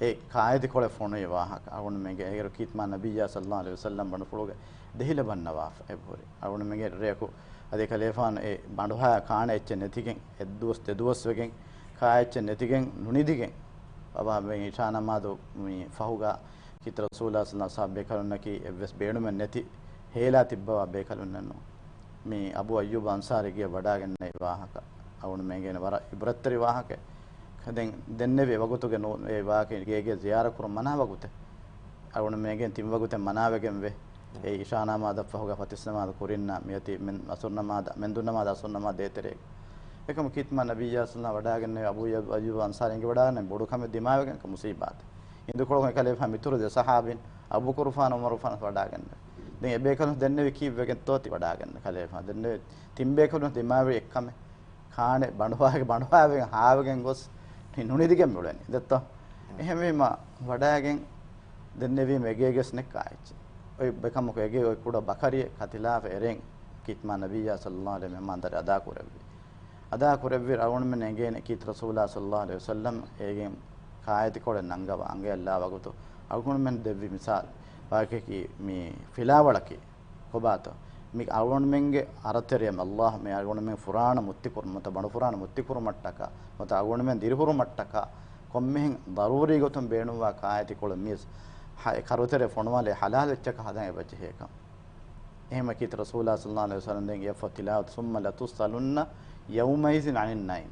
އެ ކާއެތިކޮޅެއް ފޮނުވި ވާހަކަ އަޅުގަނޑުމެންގެ އޭރު ކީރިތި މާ ނަބިއްޔާ ޞައްލައްލާހު ޢަލައިހި ވަސައްލަމް ބަނޑުފުޅުގަ ދެހިލަ ބަންނަވާފަ އެބަހުރި. އަޅުގަނޑުމެންގެ ރެޔަކު އަދި ކަލޭފާނު އެ ބަނޑުހާ ކާނެ އެއްޗެއް ނެތިގެން އެއްދުވަސް ދެދުވަސް ވެގެން ކާ އެއްޗެއް ނެތިގެން ނުނިދިގެން އަވަހަށް ވެގެން އިޝާ ނަމާދު މި ފަހުގަ ކީރިތި ރަސޫލާ ޞައްލައްލާހު ޢަލައިހި ވަސައްލަމް ބޭކަލުންނަކީ އެއްވެސް ބޭނުމެއް ނެތި ހޭލާ ތިއްބަވާ ބޭކަލުންނެއްނު. މި އަބޫ އައްޔޫބް އަންޞާރީ ގެޔަށް ވަޑާގެންނެވި ވާހަކަ އަޅުގަނޑުމެންގެ ވަރަށް ޢިބްރަތްތެރި ވާހަކަ. ދެން ދެންނެވި ވަގުތުގެ ނޫ-، އެ ވާހަކަ ގޭގެ ޒިޔާރަތް ކުރުން މަނާ ވަގުތެއް. އަޅުގަނޑުމެންގެ ތިން ވަގުތެއް މަނާވެގެން ވޭ. އެ އިޝާ ނަމާދަށް ފަހުގަ ފަތިސް ނަމާދު ކުރިންނާ މިއޮތީ މެން-، އަސުރު ނަމާދަށް، މެންދުން ނަމާދަށް އަސުރު ނަމާދު ދޭތެރޭގަ. އެކަމު ކީރިތި މާ ނަބިއްޔާ ޞައްލައްލާހު ޢަލައިހި ވަސައްލަމް ވަޑާގެންނެވި އަބޫ އައްޔޫބް އަންޞާރީގެ ވަޑާގެން ބޮޑު ކަމެއް ދިމާވެގެން މުޞީބާތެއް. ހިނދުކޮޅު އެކަލޭފާނު މިތުރު ދެ ޞަޙާބީން އަބޫބަކުރުފާނު ޢުމަރުފާނު ވަޑާގެންނެވި. ދެން އެބޭކަލުން ދެންނެވި ކީއްވެގެންތޯ ތި ވަޑާގެން ކަލޭފާނު ދެންނެވި ތިން ބޭކަލުން ދިމާވި އެއްކަމެއް. ކާނެ ބަނޑުހާގެ ބަނޑުހާވެގެން ހާވެގެން ގޮސް ނި-، ނުނިދިގެން މިއުޅެނީ. ދެއްތޯ؟ އެހެންވީމަ ވަޑާގެން ދެންނެވީމަ އެގޭގެސް ނެއްކާ އެއްޗެއް. އޮތް ބެކަމަކު އެގޭ އޮތް ކުޑަ ބަކަރިއެއް ކަތިލާފަ އެރެން ކީރިތި މާ ނަބިއްޔާ ޞައްލައްލާހު ޢަލައިހި ވަސައްލަމް މެހެމާންދާރީ އަދާ ކުރެއްވި. އަދާ ކުރެއްވި އަޅުގަނޑުމެން އެނގޭނެ ކީރިތި ރަސޫލާ ޞައްލައްލާހު ޢަލައިހި ވަސައްލަމް އޭގެން ކާއެތިކޮޅެއް ނަންގަވާ އަނގަޔަށްލާ ވަގުތު އަޅުގަނޑުމެން ދެއްވި މިސާލު ވާހަކައަކީ މި ފިލާވަޅަކީ ކޮބާތޯ؟ މި އަޅުގަނޑުމެންގެ އަރަތެރެއަށް އައްލާހު މި އަޅުގަނޑުމެން ފުރާނަ މުއްތިކުރު-، ނުވަތަ ބަނޑުފުރާނަ މުއްތިކުރުމަށްޓަކާ، ނުވަތަ އަޅުގަނޑުމެން ދިރިހުރުމަށްޓަކާ، ކޮންމެހެން ޟަރޫރީ ގޮތުން ބޭނުންވާ ކާއެތިކޮޅެއް މިޔަސް ހަ-، ކަރުތެރެ ފޮނުވާލެ ޙަލާލު އެއްޗަކަށް ހަދަން އެބަޖެހޭކަން. އެހެންމަ ކީރިތި ރަސޫލާ ޞައްލައްލާހު ޢަލައިހި ވަސައްލަމް ދެން އެއަށްފަހު ތިލާވަތު، ثُمَّ لَتُسْأَلُنَّ يَوْمَئِذٍ عَنِ النَّعِيمِ.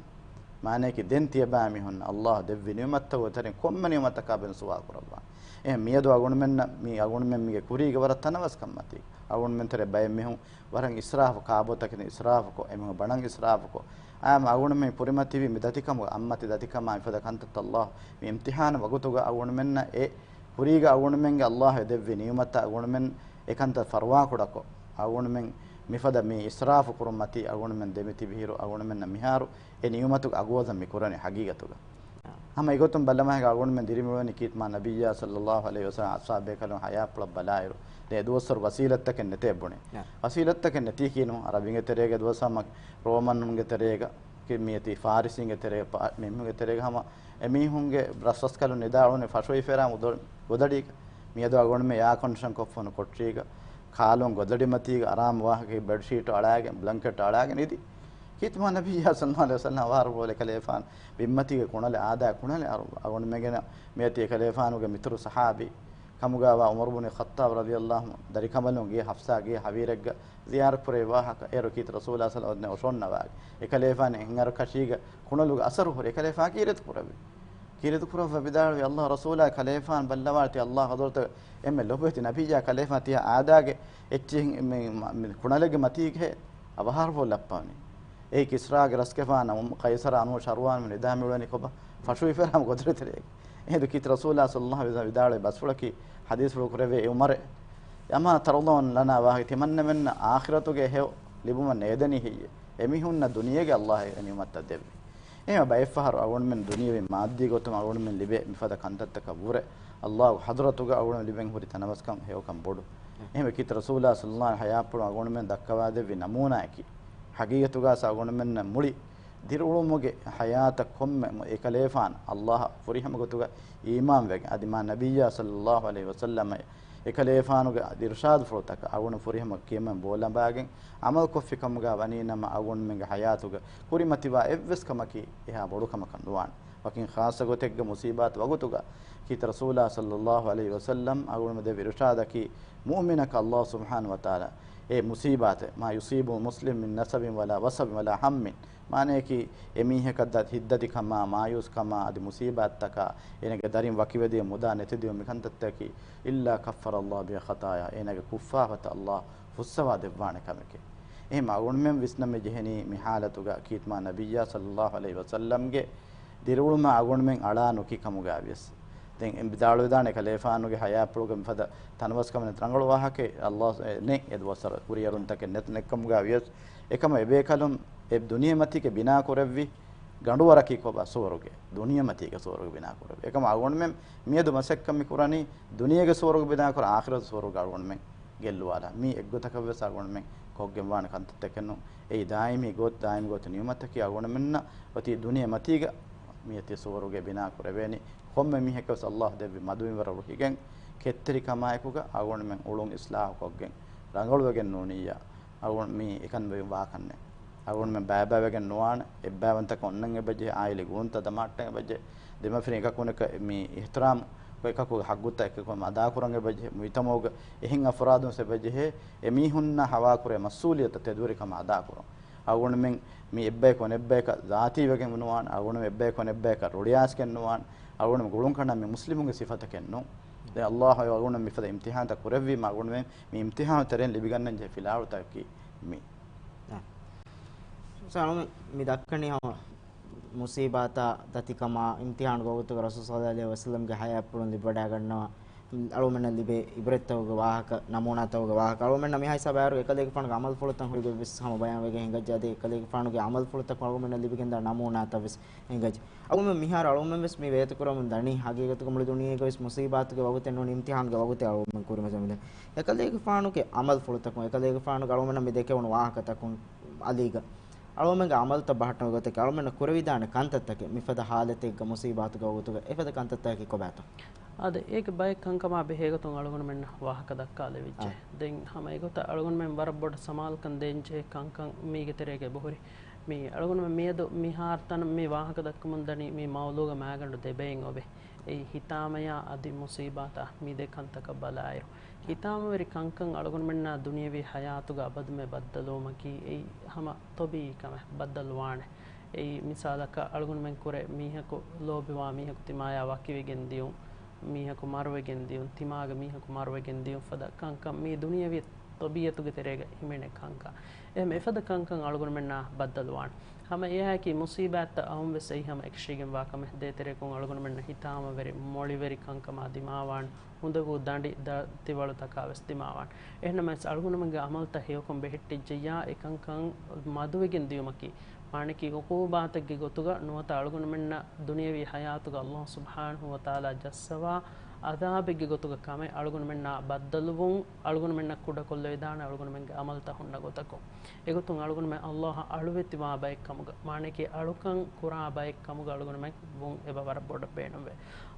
މާނައަކީ ދެން ތިޔަބައިމީހުންނަށް އައްލާހު ދެއްވި ނިޢުމަތްތައް އޮތަރިން ކޮންމެ ނިޢުމަތަކާ ބެހޭ ސުވާލު ކުރައްވާނެ. އެހެން މިއަދު އަޅުގަނޑުމެންނަށް މި އަޅުގަނޑުމެން މީގެ ކުރީގެ ވަރަށް ތަނަވަސްކަން މަތީ. އަޅުގަނޑުމެން ތެރޭ ބައެއް މީހުން ވަރަށް އިސްރާފު، ކާބޯތަކެތި އިސްރާފުކޮށް، އެމީހުން ބަނޑަށް އިސްރާފުކޮށް، އާ، މަ އަޅުގަނޑުމެން ކުރިމަތިވި މި ދަތިކަމުގަ އަތްމަތި ދަތިކަމާ މިފަދަ ކަންތައްތައް އައްލާހު މި އިމްތިޙާނު ވަގުތުގަ އަޅުގަނޑުމެންނަށް އެ ކުރީގަ އަޅުގަނޑުމެންގެ އައްލާހު ދެއްވި ނިޢުމަތަށް އަޅުގަނޑުމެން އެކަންތައް ފަރުވާކުޑަކޮށް، އަޅުގަނޑުމެން މިފަދަ މި އިސްރާފު ކުރުން މަތީ އަޅުގަނޑުމެން ދެމިތިބިހިރު އަޅުގަނޑުމެންނަށް މިހާރު އެ ނިޢުމަތުގެ އަގުވަޒަށް މި ކުރަނީ ޙަޤީޤަތުގަ. ހަމަ އެގޮތުން ބައްލަމާހެގަ އަޅުގަނޑުމެން ދިރިމިއުޅެނީ ކީރިތި މާ ނަބިއްޔާ ޞައްލައްލާހު ޢަލައިހި ވަސައްލަމް އަޞްޙާބު ބޭކަލުން ޙަޔާތްޕުޅަށް ބަލާއިރު، ދެ ދުވަސްވަރު ވަސީލަތްތަކެއް ނެތޭ ބުނެ. ވަސީލަތްތަކެއް ނެތީކީނު ޢަރަބިންގެ ތެރޭގަ ދުވަސް ހަމަ ރޯމަނުންގެ ތެރޭގަ ކި-، މިއޮތީ ފާރިސީންގެ ތެރޭގަ ޕާ-، މީހުންގެ ތެރޭގަ ހަމަ އެމީހުންގެ ރަސްރަސްކަލުން ނިދާ އުޅުނީ ފަށުވި ފެރާ މުދޮ-، ގޮދަޑީގަ. މިއަދު އަޅުގަނޑުމެން އެއާ ކޮންޑިޝަންކޮށްފަ ހުންނަ ކޮޓަރީގަ، ކާލުން ގޮދަޑިމަތީގަ އަރާމު ވާހަކަ ބެޑްޝީޓު އަޅާގެން، ބްލެންކެޓް އަޅާގެން އިދި. ކީރިތި މާ ނަބިއްޔާ ޞައްލައްލާހު ޢަލައިހި ވަސައްލަމް އަވަހަށް އެކަލޭފާނު ބިންމަތީގަ ކުނަލެއް އާދާ ކުނަލެއް އަރު-، އަޅުގަނޑުމެންގެ މިއޮތީ އެކަލޭފާނުގެ މިތުރު ޞަޙާބީ ކަމުގައިވާ ޢުމަރު ބުނި ޚައްޠާބް ރަޟިޔައްލާހު ޢަންހު ދަރިކަނބަލުން ގޭ ޙަފްޞާ ގޭ ހަވީރެއްގަ ޒިޔާރަތް ކުރެއްވި ވާހަކަ އޭރު ކީރިތި ރަސޫލާ ޞައްލައްލާހު ޢަލައިހި ވަސައްލަމް އޮށޯންނަވާ. އެކަލޭފާނު ހިނގަރު ކަށީގަ ކުނަލުގެ އަސަރު ހުރި އެކަލޭފާނު ކީރިތި ކުރެއްވި. ކީރިތި ކުރައްވަ ވިދާޅުވި އައްލާހު ރަސޫލާ ކަލޭފާނު ބައްލަވާ ތި އައްލާހު ޙަޟްރަތުގަ އެންމެ ލޮބުވެތި ނަބިއްޔާ ކަލޭފާނު ތިޔަ އާދާގެ އެއްޗިހިން މި، މި ކުނަލެއްގެ މަތީގެ އަވަހާރަފުޅު ލައްޕަވަނީ. އެއީ ކިސްރާގެ ރަސްގެފާނަށް އުމް ޤައިޞަރާ އަނޫ ޝަރުވާން ނިދާ މިއުޅެނީ ކޮބާ؟ ފަށުވި ފެރާމަ ގޮދަޑިތެރޭގަ. އެހިނދު ކީރިތި ރަސޫލާ ޞައްލައްލާހު ޢަލައިހި ވަސައްލަމް ވިދާޅުވި ބަސްފުޅަކީ ޙަދީޘްފުޅު ކުރެއްވި އެ ޢުމަރެ. أما ترضون لنا، ވާހަކަ ތިމަންނަމެންނަށް އާޚިރަތުގެ ހެޔޮ ލިބުމެއް ނޭދެނީ ހެއްޔޭ؟ އެމީހުންނަށް ދުނިޔޭގަ އައްލާހު އެ ނިޢުމަތްތައް ދެއްވި. އެހެން ބައެއްފަހަރު އަޅުގަނޑުމެން ދުނިޔެވީ މާއްދީ ގޮތުން އަޅުގަނޑުމެން ލިބޭ މިފަދަ ކަންތައްތަކަށް ވުރެ، އައްލާހު ޙަޟްރަތުގަ އަޅުގަނޑު ލިބެން ހުރި ތަނަވަސްކަން ހެޔޮކަން ބޮޑު. އެހެންވެ ކީރިތި ރަސޫލާ ޞައްލައްލާހު ޢަލައިހި ވަސައްލަމް އަޅުގަނޑުމެން ދައްކަވާދެއްވި ނަމޫނާއަކީ، ޙަޤީޤަތުގަ އަޅުގަނޑުމެންނަށް މުޅި ދިރިއުޅުމުގެ ޙަޔާތަށް ކޮންމެ އެކަލޭފާނު އައްލާހަށް ފުރިހަމަ ގޮތުގަ އީމާންވެގެން، އަދި މާ ނަބިއްޔާ ޞައްލައްލާހު ޢަލައިހި ވަސައްލަމަށް އެކަލޭފާނުގެ އިރުޝާދުފުޅުތަކަށް އަޅުގަނޑު ފުރިހަމަ ކިޔަމަން ބޯލަނބާގެން ޢަމަލުކޮށްފި ކަމުގަ ވަނީ ނަމަ، އަޅުގަނޑުމެންގެ ޙަޔާތުގަ ކުރިމަތިވާ އެއްވެސް ކަމަކީ އެހާ ބޮޑު ކަމަކަށް ނުވާނެ. ވަކިން ޚާއްޞަ ގޮތެއްގެ މުޞީބާތު ވަގުތުގަ ކީރިތި ރަސޫލާ ޞައްލައްލާހު ޢަލައިހި ވަސައްލަމް އަޅުގަނޑުމެން ދެއްވި އިރުޝާދަކީ، މުއުމިނަކަށް އައްލާހު ސުބްޙާނަހު ވަތަޢާލާ އެ މުސީބާތެއް، ما يصيب المسلم من نصب ولا وصب ولا هم، މާނަޔަކީ، އެ މީހަކަށް ދަ ހިތްދަތިކަމާ، މާޔޫސްކަމާ، އަދި މުސީބާތްތަކާ، އޭނަގެ ދަރިން ވަކިވެދިޔަ މުދާ ނެތެދިޔުން މިކަންތައްތަކަކީ، إلا كفر الله بها خطاياه، އޭނަގެ ކުށްފާފަތައް ﷲ ފުއްސަވާ ދެއްވާނެ ކަމެކޭ. އެހެން އަޅުގަނޑުމެން ވިސްނަން މި ޖެހެނީ މި ހާލަތުގަ ކީރިތި މާ ނަބިއްޔާ ޞައްލައްލާހު ޢަލައިހި ވަސައްލަމްގެ ދިރިއުޅުމާ އަޅުގަނޑުމެން އަޅާ ނުކި ކަމުގަ ވިޔަސް. ދެން އެ ވިދާޅުވެދާނެ ކަލޭފާނުގެ ޙަޔާތްޕުޅުގެ މިފަދަ ތަނަވަސްކަމެއް ނެތް، ރަނގަޅު ވާހަކައެއް ﷲ ނެތް އެ ދުވަސްވަރު ކުރިއެރުންތަކެއް ނެތް ނެތްކަމުގަ ވިޔަސް. އެކަމަށް އެބޭކަލުން އެ ދުނިޔެމަތީގެ ބިނާކުރެއްވި ގަނޑުވަރަކީ ކޮބާ؟ ސުވަރުގެ. ދުނިޔެމަތީގެ ސުވަރުގެ ބިނާކުރެއްވި. އެކަމަށް އަޅުގަނޑުމެން މިއަދު މަސައްކަތް މި ކުރަނީ ދުނިޔޭގެ ސުވަރުގެ ބިނާކުރަން އާޚިރަތު ސުވަރުގެ އަޅުގަނޑުމެން ގެއްލުވާލާ. މީ އެއްގޮތަކަށްވެސް އަޅުގަނޑުމެން ކޮށްގެންވާނެ ކަންތައްތަކެއް ނޫން. އެއީ ދާއިމީ ގޮތް، ދާއިމީ ގޮތު ނިޢުމަތަކީ އަޅުގަނޑުމެންނަށް އޮތީ ދުނިޔެމަތީގަ މިއޮތީ ސުވަރުގެ ބިނާކުރެވޭނީ. ކޮންމެ މީހަކަށްވެސް ﷲ ދެއްވި މަދުމިންވަރަށް ރުހިގެން ކެތްތެރިކަމާއެކުގަ އަޅުގަނޑުމެން އުޅުން އިޞްލާޙުކޮށްގެން ރަނގަޅުވެގެން ނޫނިއްޔާ. އަޅުގަނޑު މީ އެކަން ވެ ވާކަންނެއް. އަޅުގަނޑުމެން ބައިބައިވެގެން ނުވާނެ. އެއްބައިވަންތަކަން އޮންނަން އެބަޖެހޭ، އާއިލީ ގުޅުންތައް ދަމާއްޓަން އެބަޖެހޭ. ދެމަފިރިން އެކަކު އެކަކަށް މި އިޙްތިރާމް ކޮށް އެކަކުގެ ހައްގުތައް އެކަކު އަދާކުރަން އެބަޖެހޭ. މުޖްތަމަޢުގެ އެހެން އަފްރާދުން އެބަޖެހޭ އެ މީހުންނާ ހަވާކުރޭ މަސްއޫލިއްޔަތު ތެދުވެރިކަމަށް އަދާކުރުން. އަޅުގަނޑުމެން މި އެއްބަޔަކު އަނެއްބަޔަކަށް ޒާތީވެގެން ނުވާނެ. އަޅުގަނޑުމެން އެއްބަޔަކު އަނެއްބަޔަކަށް ރުޅިއައިސްގެން ނުވާނެ. އަޅުގަނޑުމެން ގުޅުން ކަނޑާ މި މުސްލިމުންގެ ސިފަތަކެއް ނޫން. ދެން ﷲ އަޅުގަނޑުމެން މިފަދަ އިމްތިޙާންތައް ކުރެއްވީމަ އަޅުގަނޑުމެން މި އިމްތިޙާނު ތެރެއިން ލިބިގަންނަން ޖެހޭ ފިލާވަޅުތަކަކީ މި. ސާޅުމެ މި ދައްކަނީ ހަމަ މުސީބާތާ ދަތިކަމާ އިމްތިޙާނުގެ ވަގުތުގަ ރަސޫލު ޞައްލައްލާހު ޢަލައިހި ވަސައްލަމްގެ ޙަޔާތްޕުޅުން ލިބިވަޑައިގަންނަވާ. އަޅުގަނޑުމެންނަށް ލިބޭ ޢިބްރަތްތަކުގެ ވާހަކަ، ނަމޫނާތަކުގެ ވާހަކަ، އަޅުގަނޑުމެންނަށް މިހާ ހިސާބަށް އައިއިރު އެކަލޭގެފާނުގެ ޢަމަލުފުޅުތައް ހުރިގޮތްވެސް ހަމަ ބަޔާންވެގެން ހިނގައްޖެ. އަދި އެކަލޭގެފާނުގެ ޢަމަލުފުޅުތަކުން އަޅުގަނޑުމެންނަށް ލިބިގެންދާ ނަމޫނާތައްވެސް ހިނގައްޖެ. އަޅުގަނޑުމެން މިހާރު އަޅުގަނޑުމެން ވެސް މި ވޭތުކުރަމުން ދަނީ، ހަގީގަތުގަ މުޅި ދުނިޔޭގަ ވެސް މުސީބާތުގެ ވަގުތެއް ނޫން، އިމްތިޙާނުގެ ވަގުތެއް އަޅުގަނޑުމެން ކުރިމަތިވެމިދެން. އެކަލޭގެފާނުގެ ޢަމަލުފުޅުތަކުން، އެކަލޭގެފާނުގެ އަޅުގަނޑުމެންނަށް މި ދެކެވުނު ވާހަކަތަކުން އަލީގަ އަޅުގަނޑުމެންގެ ޢަމަލުތައް ބަހައްޓުމުގެ ގޮތަކީ، އަޅުގަނޑުމެންނަށް ކުރެވިދާނެ ކަންތައްތަކެއް، މިފަދަ ޙާލަތެއްގަ މުސީބާތުގެ ވަގުތުގަ އެފަދަ ކަންތައްތަކަކީ ކޮބާތޯ؟ އާދެ، އޭގެ ބައެއް ކަންކަމާ ބެހޭގޮތުން އަޅުގަނޑުމެންނަށް ވާހަކަ ދައްކާލެވިއްޖެ. އާ. ދެން ހަމަ އެގޮތަށް އަޅުގަނޑުމެން ވަރަށް ބޮޑަށް ސަމާލުކަން ދޭންޖެހޭ ކަންކަން މީގެ ތެރޭގަ އެބަހުރި. މި އަޅުގަނޑުމެން މިއަދު މިހާރު ތަނަށް މި ވާހަކަ ދައްކަމުން ދަނީ މި މައުޟޫގަ މައިގަނޑު ދެބައިން އޮވެ. އެއީ ހިތާމަޔާ އަދި މުސީބާތާ މި ދެ ކަންތަކަށް ބަލާއިރު، ހިތާމަވެރި ކަންކަން އަޅުގަނޑުމެންނާ ދުނިޔަވީ ޙަޔާތުގަ އަބަދުމެ ބައްދަލުވުމަކީ އެއީ ހަމަ ޠަބީޢީ ކަމެއް، ބައްދަލުވާނެ. އެއީ މިސާލަކަށް އަޅުގަނޑުމެން ކުރެ މީހަކު ލޯބިވާ މީހަކު ތިމާޔާ ވަކިވެގެން ދިޔުން، މީހަކު މަރުވެގެން ދިޔުން، ތިމާގެ މީހަކު މަރުވެގެން ދިޔުން ފަދަ ކަންކަން މީ ދުނިޔަވީ ޠަބީޢަތުގެ ތެރޭގަ ހިމެނޭ ކަންކަން. އެހެން އެފަދަ ކަންކަން އަޅުގަނޑުމެންނާ ބައްދަލުވާނެ. ހަމަ އެއާއެކީ މުސީބާތްތައް އައުން ވެސް އެއީ ހަމަ އެކަށީގެންވާ ކަމެއް. ދޭތެރެއަކުން އަޅުގަނޑުމެންނަށް ހިތާމަވެރި މޮޅިވެރި ކަންކަމާ ދިމާވާނެ. އުނދަގޫ ދަނޑި ދަތިވަޅުތަކާ ވެސް ދިމާވާނެ. އެހެންނަމަވެސް އަޅުގަނޑުމެންގެ ޢަމަލުތައް ހެޔޮކޮށް ބެހެއްޓިއްޖެއްޔާ އެކަންކަން މަދުވެގެން ދިޔުމަކީ، މާނައަކީ ޢުޤޫބާތެއްގެ ގޮތުގަ ނުވަތަ އަޅުގަނޑުމެންނަށް ދުނިޔަވީ ޙަޔާތުގަ ﷲ ސުބްޙާނަހޫ ވަތަޢާލާ ޖައްސަވާ ޢަޛާބެއްގެ ގޮތުގަ ކަމެއް އަޅުގަނޑުމެންނާ ބައްދަލުވުން، އަޅުގަނޑުމެންނަށް ކުޑަކޮށްލެވިދާނެ އަޅުގަނޑުމެންގެ ޢަމަލުތައް ހުންނަ ގޮތަކުން. އެގޮތުން އަޅުގަނޑުމެން ﷲ އަށް އަޅުވެތިވާ ބައެއްކަމުގަ، މާނައަކީ އަޅުކަން ކުރާ ބައެއްކަމުގަ އަޅުގަނޑުމެން ވުން އެބަ ވަރަށް ބޮޑަށް ބޭނުންވޭ.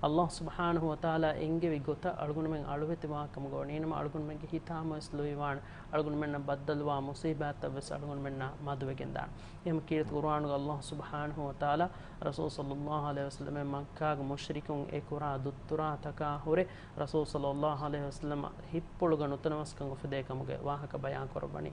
ﷲ ސުބްޙާނަހޫ ވަތަޢާލާ އެންގެވި ގޮތަށް އަޅުގަނޑުމެން އަޅުވެތިވާ ކަމުގަ ވަނީނަމަ އަޅުގަނޑުމެންގެ ހިތާމަވެސް ލުއިވާނެ. އަޅުގަނޑުމެންނަށް ބައްދަލުވާ މުސީބާތްތައްވެސް އަޅުގަނޑުމެންނާ މަދުވެގެންދާނެ. އެހެން ކީރިތި ޤުރުއާނުގަ ﷲ ސުބްޙާނަހޫ ވަތަޢާލާ ރަސޫލު ޞައްލައްލާހު ޢަލައިހި ވަސައްލަމަށް މައްކާގެ މުޝްރިކުން އެ ކުރާ ދުއްތުރާތަކާ ހުރެ ރަސޫލު ޞައްލައްލާހު ޢަލައިހި ވަސައްލަމަށް ހިތްޕުޅުގަ ނުތަނަވަސްކަން އުފެދޭ ކަމުގެ ވާހަކަ ބަޔާން ކުރައްވަނީ.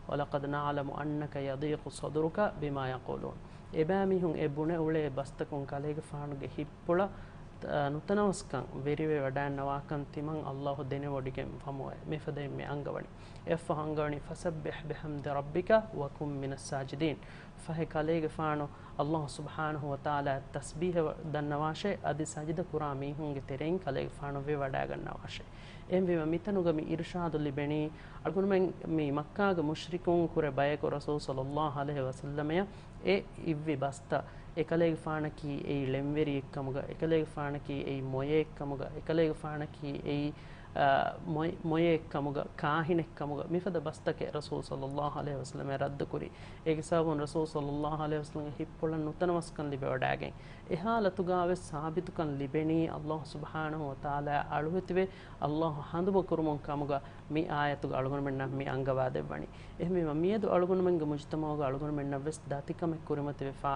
وَلَقَدْ نَعْلَمُ أَنَّكَ يَضِيقُ صَدْرُكَ بِمَا يَقُولُونَ. އެބައިމީހުން އެ ބުނެ އުޅޭ ބަސްތަކުން ކަލޭގެފާނުގެ ހިތްޕުޅަށް ތަ-، ނުތަނަވަސްކަން ވެރިވެވަޑައިންނަވާކަން ތިމަން ﷲ ދެނެވޮޑިގެން ފަހުމުވޭ. މިފަދައިން މި އަންގަވަނީ. އެއަށްފަހު އަންގަވަނީ، فَسَبِّحْ بِحَمْدِ رَبِّكَ وَكُن مِّنَ السَّاجِدِينَ. ފަހެ ކަލޭގެފާނު ﷲ ސުބްޙާނަހޫ ވަތަޢާލާ ތަސްބީޙަ ދަންނަވާށޭ، އަދި ސަޖިދަ ކުރާ މީހުންގެ ތެރެއިން ކަލޭގެފާނު ވެވަޑައިގަންނަވާށޭ. އެހެންވީމަ މިތަނުގަ މި އިރުޝާދު ލިބެނީ، އަޅުގަނޑުމެން މި މައްކާގެ މުޝްރިކުން ކުރެ ބަޔަކު ރަސޫލު ޞައްލައްލާހު ޢަލައިހި ވަސައްލަމަޔަށް އެ އިއްވި ބަސްތައް، އެކަލޭގެފާނަކީ އެއީ ޅެންވެރިއެއްކަމުގަ، އެކަލޭގެފާނަކީ އެއީ މޮޔައެއްކަމުގަ، އެކަލޭގެފާނަކީ އެއީ، އާ، މޮޔަ-، މޮޔައެއްކަމުގަ، ކާހިނެއްކަމުގަ، މިފަދަ ބަސްތަކެއް ރަސޫލު ޞައްލައްލާހު ޢަލައިހި ވަސައްލަމަ ރައްދުކުރި. އޭގެ ސަބަބުން ރަސޫލު ޞައްލައްލާހު ޢަލައިހި ވަސައްލަމަގެ ހިތްޕުޅަށް ނުތަނަވަސްކަން ލިބިވަޑައިގެން. އެ ޙާލަތުގަ ވެސް ސާބިތުކަން ލިބެނީ ﷲ ސުބްޙާނަހޫ ވަތަޢާލާ އަޅުވެތިވެ، ﷲ ހަނދުމަކުރުމުން ކަމުގަ މި އާޔަތުގަ އަޅުގަނޑުމެންނަށް މި އަންގަވާ ދެއްވަނީ. އެހެންވީމަ، މިއަދު އަޅުގަނޑުމެންގެ މުޖުތަމަޢުގަ އަޅުގަނޑުމެންނަށް ވެސް ދަތިކަމެއް ކުރިމަތިވެފަ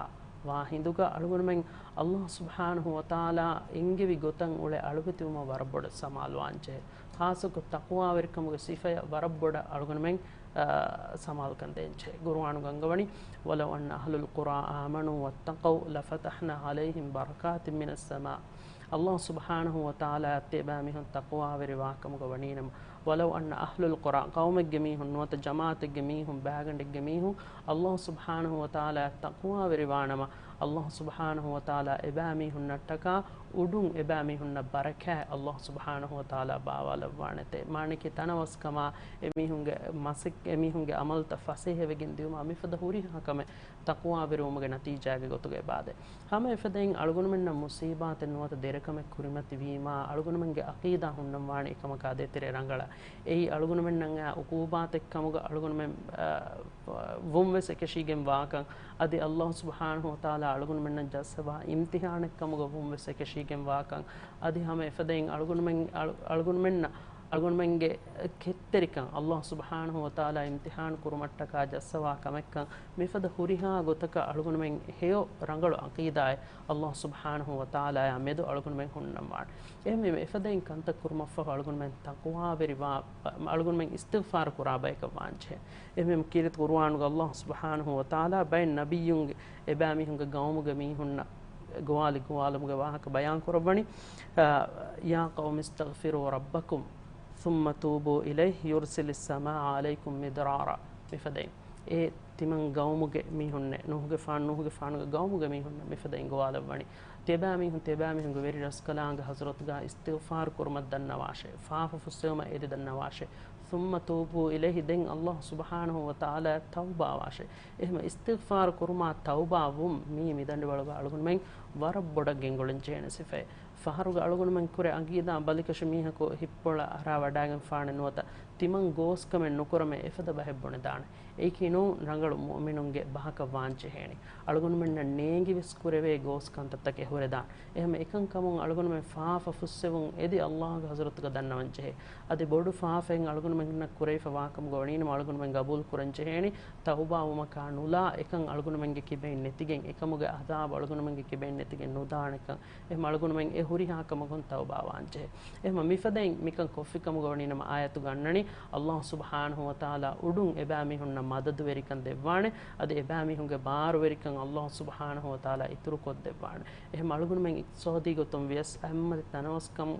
ވާ ހިނދުގަ، އަޅުގަނޑުމެން ﷲ ސުބްޙާނަހޫ ވަތަޢާލާ އެންގެވި ގޮތަށް އުޅެ އަޅުވެތިވުމަށް ވަރަށް ބޮޑަށް ސަމާލުވާންޖެހޭ. ޚާއްޞަކޮށް ތަޤްވާވެރިކަމުގެ ސިފަޔަށް ވަރަށް ބޮޑަށް އަޅުގަނޑުމެން، އާ، ސަމާލުކަން ދޭންޖެހޭ. ޤުރުއާނުގަ އަންގަވަނީ، "ولو أن أهل القرى آمنوا واتقوا لفتحنا عليهم بركات من السماء." ﷲ ސުބްޙާނަހޫ ވަތަޢާލާ އަށް ތިޔަބައިމީހުން ތަޤްވާވެރިވާކަމުގަ ވަނީނަމަ، "ولو أن أهل القرى" ޤައުމެއްގެ މީހުން ނުވަތަ ޖަމާޢަތެއްގެ މީހުން، ބާގަނޑެއްގެ މީހުން ﷲ ސުބްޙާނަހޫ ވަތަޢާލާ އަށް ތަޤްވާވެރިވާނަމަ، ﷲ ސުބްޙާނަހޫ ވަތަޢާލާ އެބައިމީހުންނަށްޓަކާ އުޑުން އެބައިމީހުންނަށް ބަރަކާތް ﷲ ސުބްޙާނަހޫ ވަތަޢާލާ ބާވާލައްވާނެތޭ. މާނައަކީ ތަނަވަސްކަމާ، އެމީހުންގެ މަސައް-، އެމީހުންގެ ޢަމަލުތައް ފަސޭހަވެގެން ދިއުމާ މިފަދަ ހުރިހާ ކަމެއް ތަޤްވާވެރިވުމުގެ ނަތީޖާގެ ގޮތުގަ އެބާދޭ. ހަމަ އެފަދައިން އަޅުގަނޑުމެންނަށް މުޞީބާތެއް ނުވަތަ ދެރަކަމެއް ކުރިމަތިވީމާ، އަޅުގަނޑުމެންގެ ޢަޤީދާ ހުންނަންވާނެ އެކަމަކާ ދޭތެރޭ ރަނގަޅަށް. އެއީ އަޅުގަނޑުމެންނަށް އައި ޢުޤޫބާތެއް ކަމުގަ އަޅުގަނޑުމެން، އާ، ވުން ވެސް އެކަށީގެން ވާކަން، އަދި ﷲ ސުބްޙާނަހޫ ވަތަޢާލާ އަޅުގަނޑުމެންނަށް ޖައްސަވާ އިމްތިޙާނެއް ކަމުގަ ވުން ވެސް އެކަށީގެން ވާކަން، އަދި ހަމަ އެފަދައިން އަޅުގަނޑުމެން، އަޅު-، އަޅުގަނޑުމެންނަށް އަޅުގަނޑުމެންގެ ކެތްތެރިކަން ﷲ ސުބްޙާނަހޫ ވަތަޢާލާ އިމްތިޙާން ކުރުމަށްޓަކާ ޖައްސަވާ ކަމެއްކަން، މިފަދަ ހުރިހާ ގޮތަކަށް އަޅުގަނޑުމެން ހެޔޮ ރަނގަޅު ޢަޤީދާއެއް ﷲ ސުބްޙާނަހޫ ވަތަޢާލާއާ މެދު އަޅުގަނޑުމެން ހުންނަންވާނެ. އެހެންވީމަ އެފަދައިން ކަންތައް ކުރުމަށްފަހު އަޅުގަނޑުމެން ތަޤްވާވެރިވާ، އަޅުގަނޑުމެން އިސްތިޣްފާރު ކުރާ ބަޔަކަށް ވާންޖެހޭ. އެހެންވީމަ ކީރިތި ޤުރުއާނުގަ ﷲ ސުބްޙާނަހޫ ވަތަޢާލާ ބައެއް ނަބިއްޔުންގެ އެބައިމީހުންގެ ޤައުމުގެ މީހުންނަށް ގޮވާލި ގޮވާލުމުގެ ވާހަކަ ބަޔާން ކުރައްވަނީ، އާ، "يا قوم استغفروا ربكم ثم توبوا إليه يرسل السماء عليكم مدرارا." މިފަދައިން، އޭ ތިމަން ޤައުމުގެ މީހުންނޭ، ނޫޙުގެފާނު، ނޫޙުގެފާނުގެ ޤައުމުގެ މީހުންނޭ، މިފަދައިން ގޮވާލައްވަނީ. ތިޔަބައިމީހުން، ތިޔަބައިމީހުންގެ ވެރިރަސްކަލާނގެ ޙަޟްރަތުގަ އިސްތިޣްފާރު ކުރުމަށް ދަންނަވާށޭ، ފާފަ ފުއްސެވުމަށް އެދި ދަންނަވާށޭ. ثم توبوا إليه، ދެން ﷲ ސުބްޙާނަހޫ ވަތަޢާލާއަށް ތައުބާވާށޭ. އެހެން އިސްތިޣްފާރު ކުރުމާ ތައުބާ ވުން މީ މިދަނޑިވަޅުގަ އަޅުގަނޑުމެން ވަރަށް ބޮޑަށް ގެންގުޅެން ޖެހޭނެ ސިފައެއް. ފަހަރުގަ އަޅުގަނޑުމެން ކުރެ އަގީދާ ބަލިކަށި މީހަކު ހިއްޕޮޅަށް އަރާ ވަޑާގެންފާނެ ނުވަތަ ތިމަން ގޯސްކަމެއް ނުކުރަމޭ އެފަދަ ބަހެއް ބުނެދާނެ. އެއީކީ ނޫން ރަނގަޅު މުއުމިނުންގެ ބަހަކަށް ވާންޖެހޭނީ. އަޅުގަނޑުމެންނަށް ނޭނގިވެސް ކުރެވޭ ގޯސް ކަންތައްތަކެއް ހުރެދާނެ. އެހެން އެކަންކަމުން އަޅުގަނޑުމެން ފާފަ ފުއްސެވުން އެދި ﷲގެ ޙަޟްރަތުގަ ދަންނަވަންޖެހޭ. އަދި ބޮޑު ފާފައެއް އަޅުގަނޑުމެންނަށް ކުރެވިފަ ވާކަމުގަ ވަނީނަމަ އަޅުގަނޑުމެން ގަބޫލު ކުރަންޖެހޭނީ، ތައުބާވުމަކާ ނުލާ އެކަން އަޅުގަނޑުމެންގެ ކިބައިން ނެތިގެން، އެކަމުގެ ޢަޛާބު އަޅުގަނޑުމެންގެ ކިބައިން ނެތިގެން ނުދާނެކަން. އެހެން އަޅުގަނޑުމެން އެ ހުރިހާ ކަމަކުން ތައުބާވާންޖެހޭ. އެހެން މިފަދައިން މިކަން ކޮށްފިކަމުގަ ވަނީނަމަ އާޔަތުގަ އަންނަނީ، ﷲ ސުބްޙާނަހޫ ވަތަޢާލާ އުޑުން އެބައިމީހުންނަށް މަދަދުވެރިކަން ދެއްވާނެ، އަދި އެބައިމީހުންގެ ބާރުވެރިކަން ﷲ ސުބްޙާނަހޫ ވަތަޢާލާ އިތުރުކޮށްދެއްވާނެ. އެހެން އަޅުގަނޑުމެން އިޤްތިޞާދީ ގޮތުން ވިޔަސް، އެހެންމަތި ތަނަވަސްކަން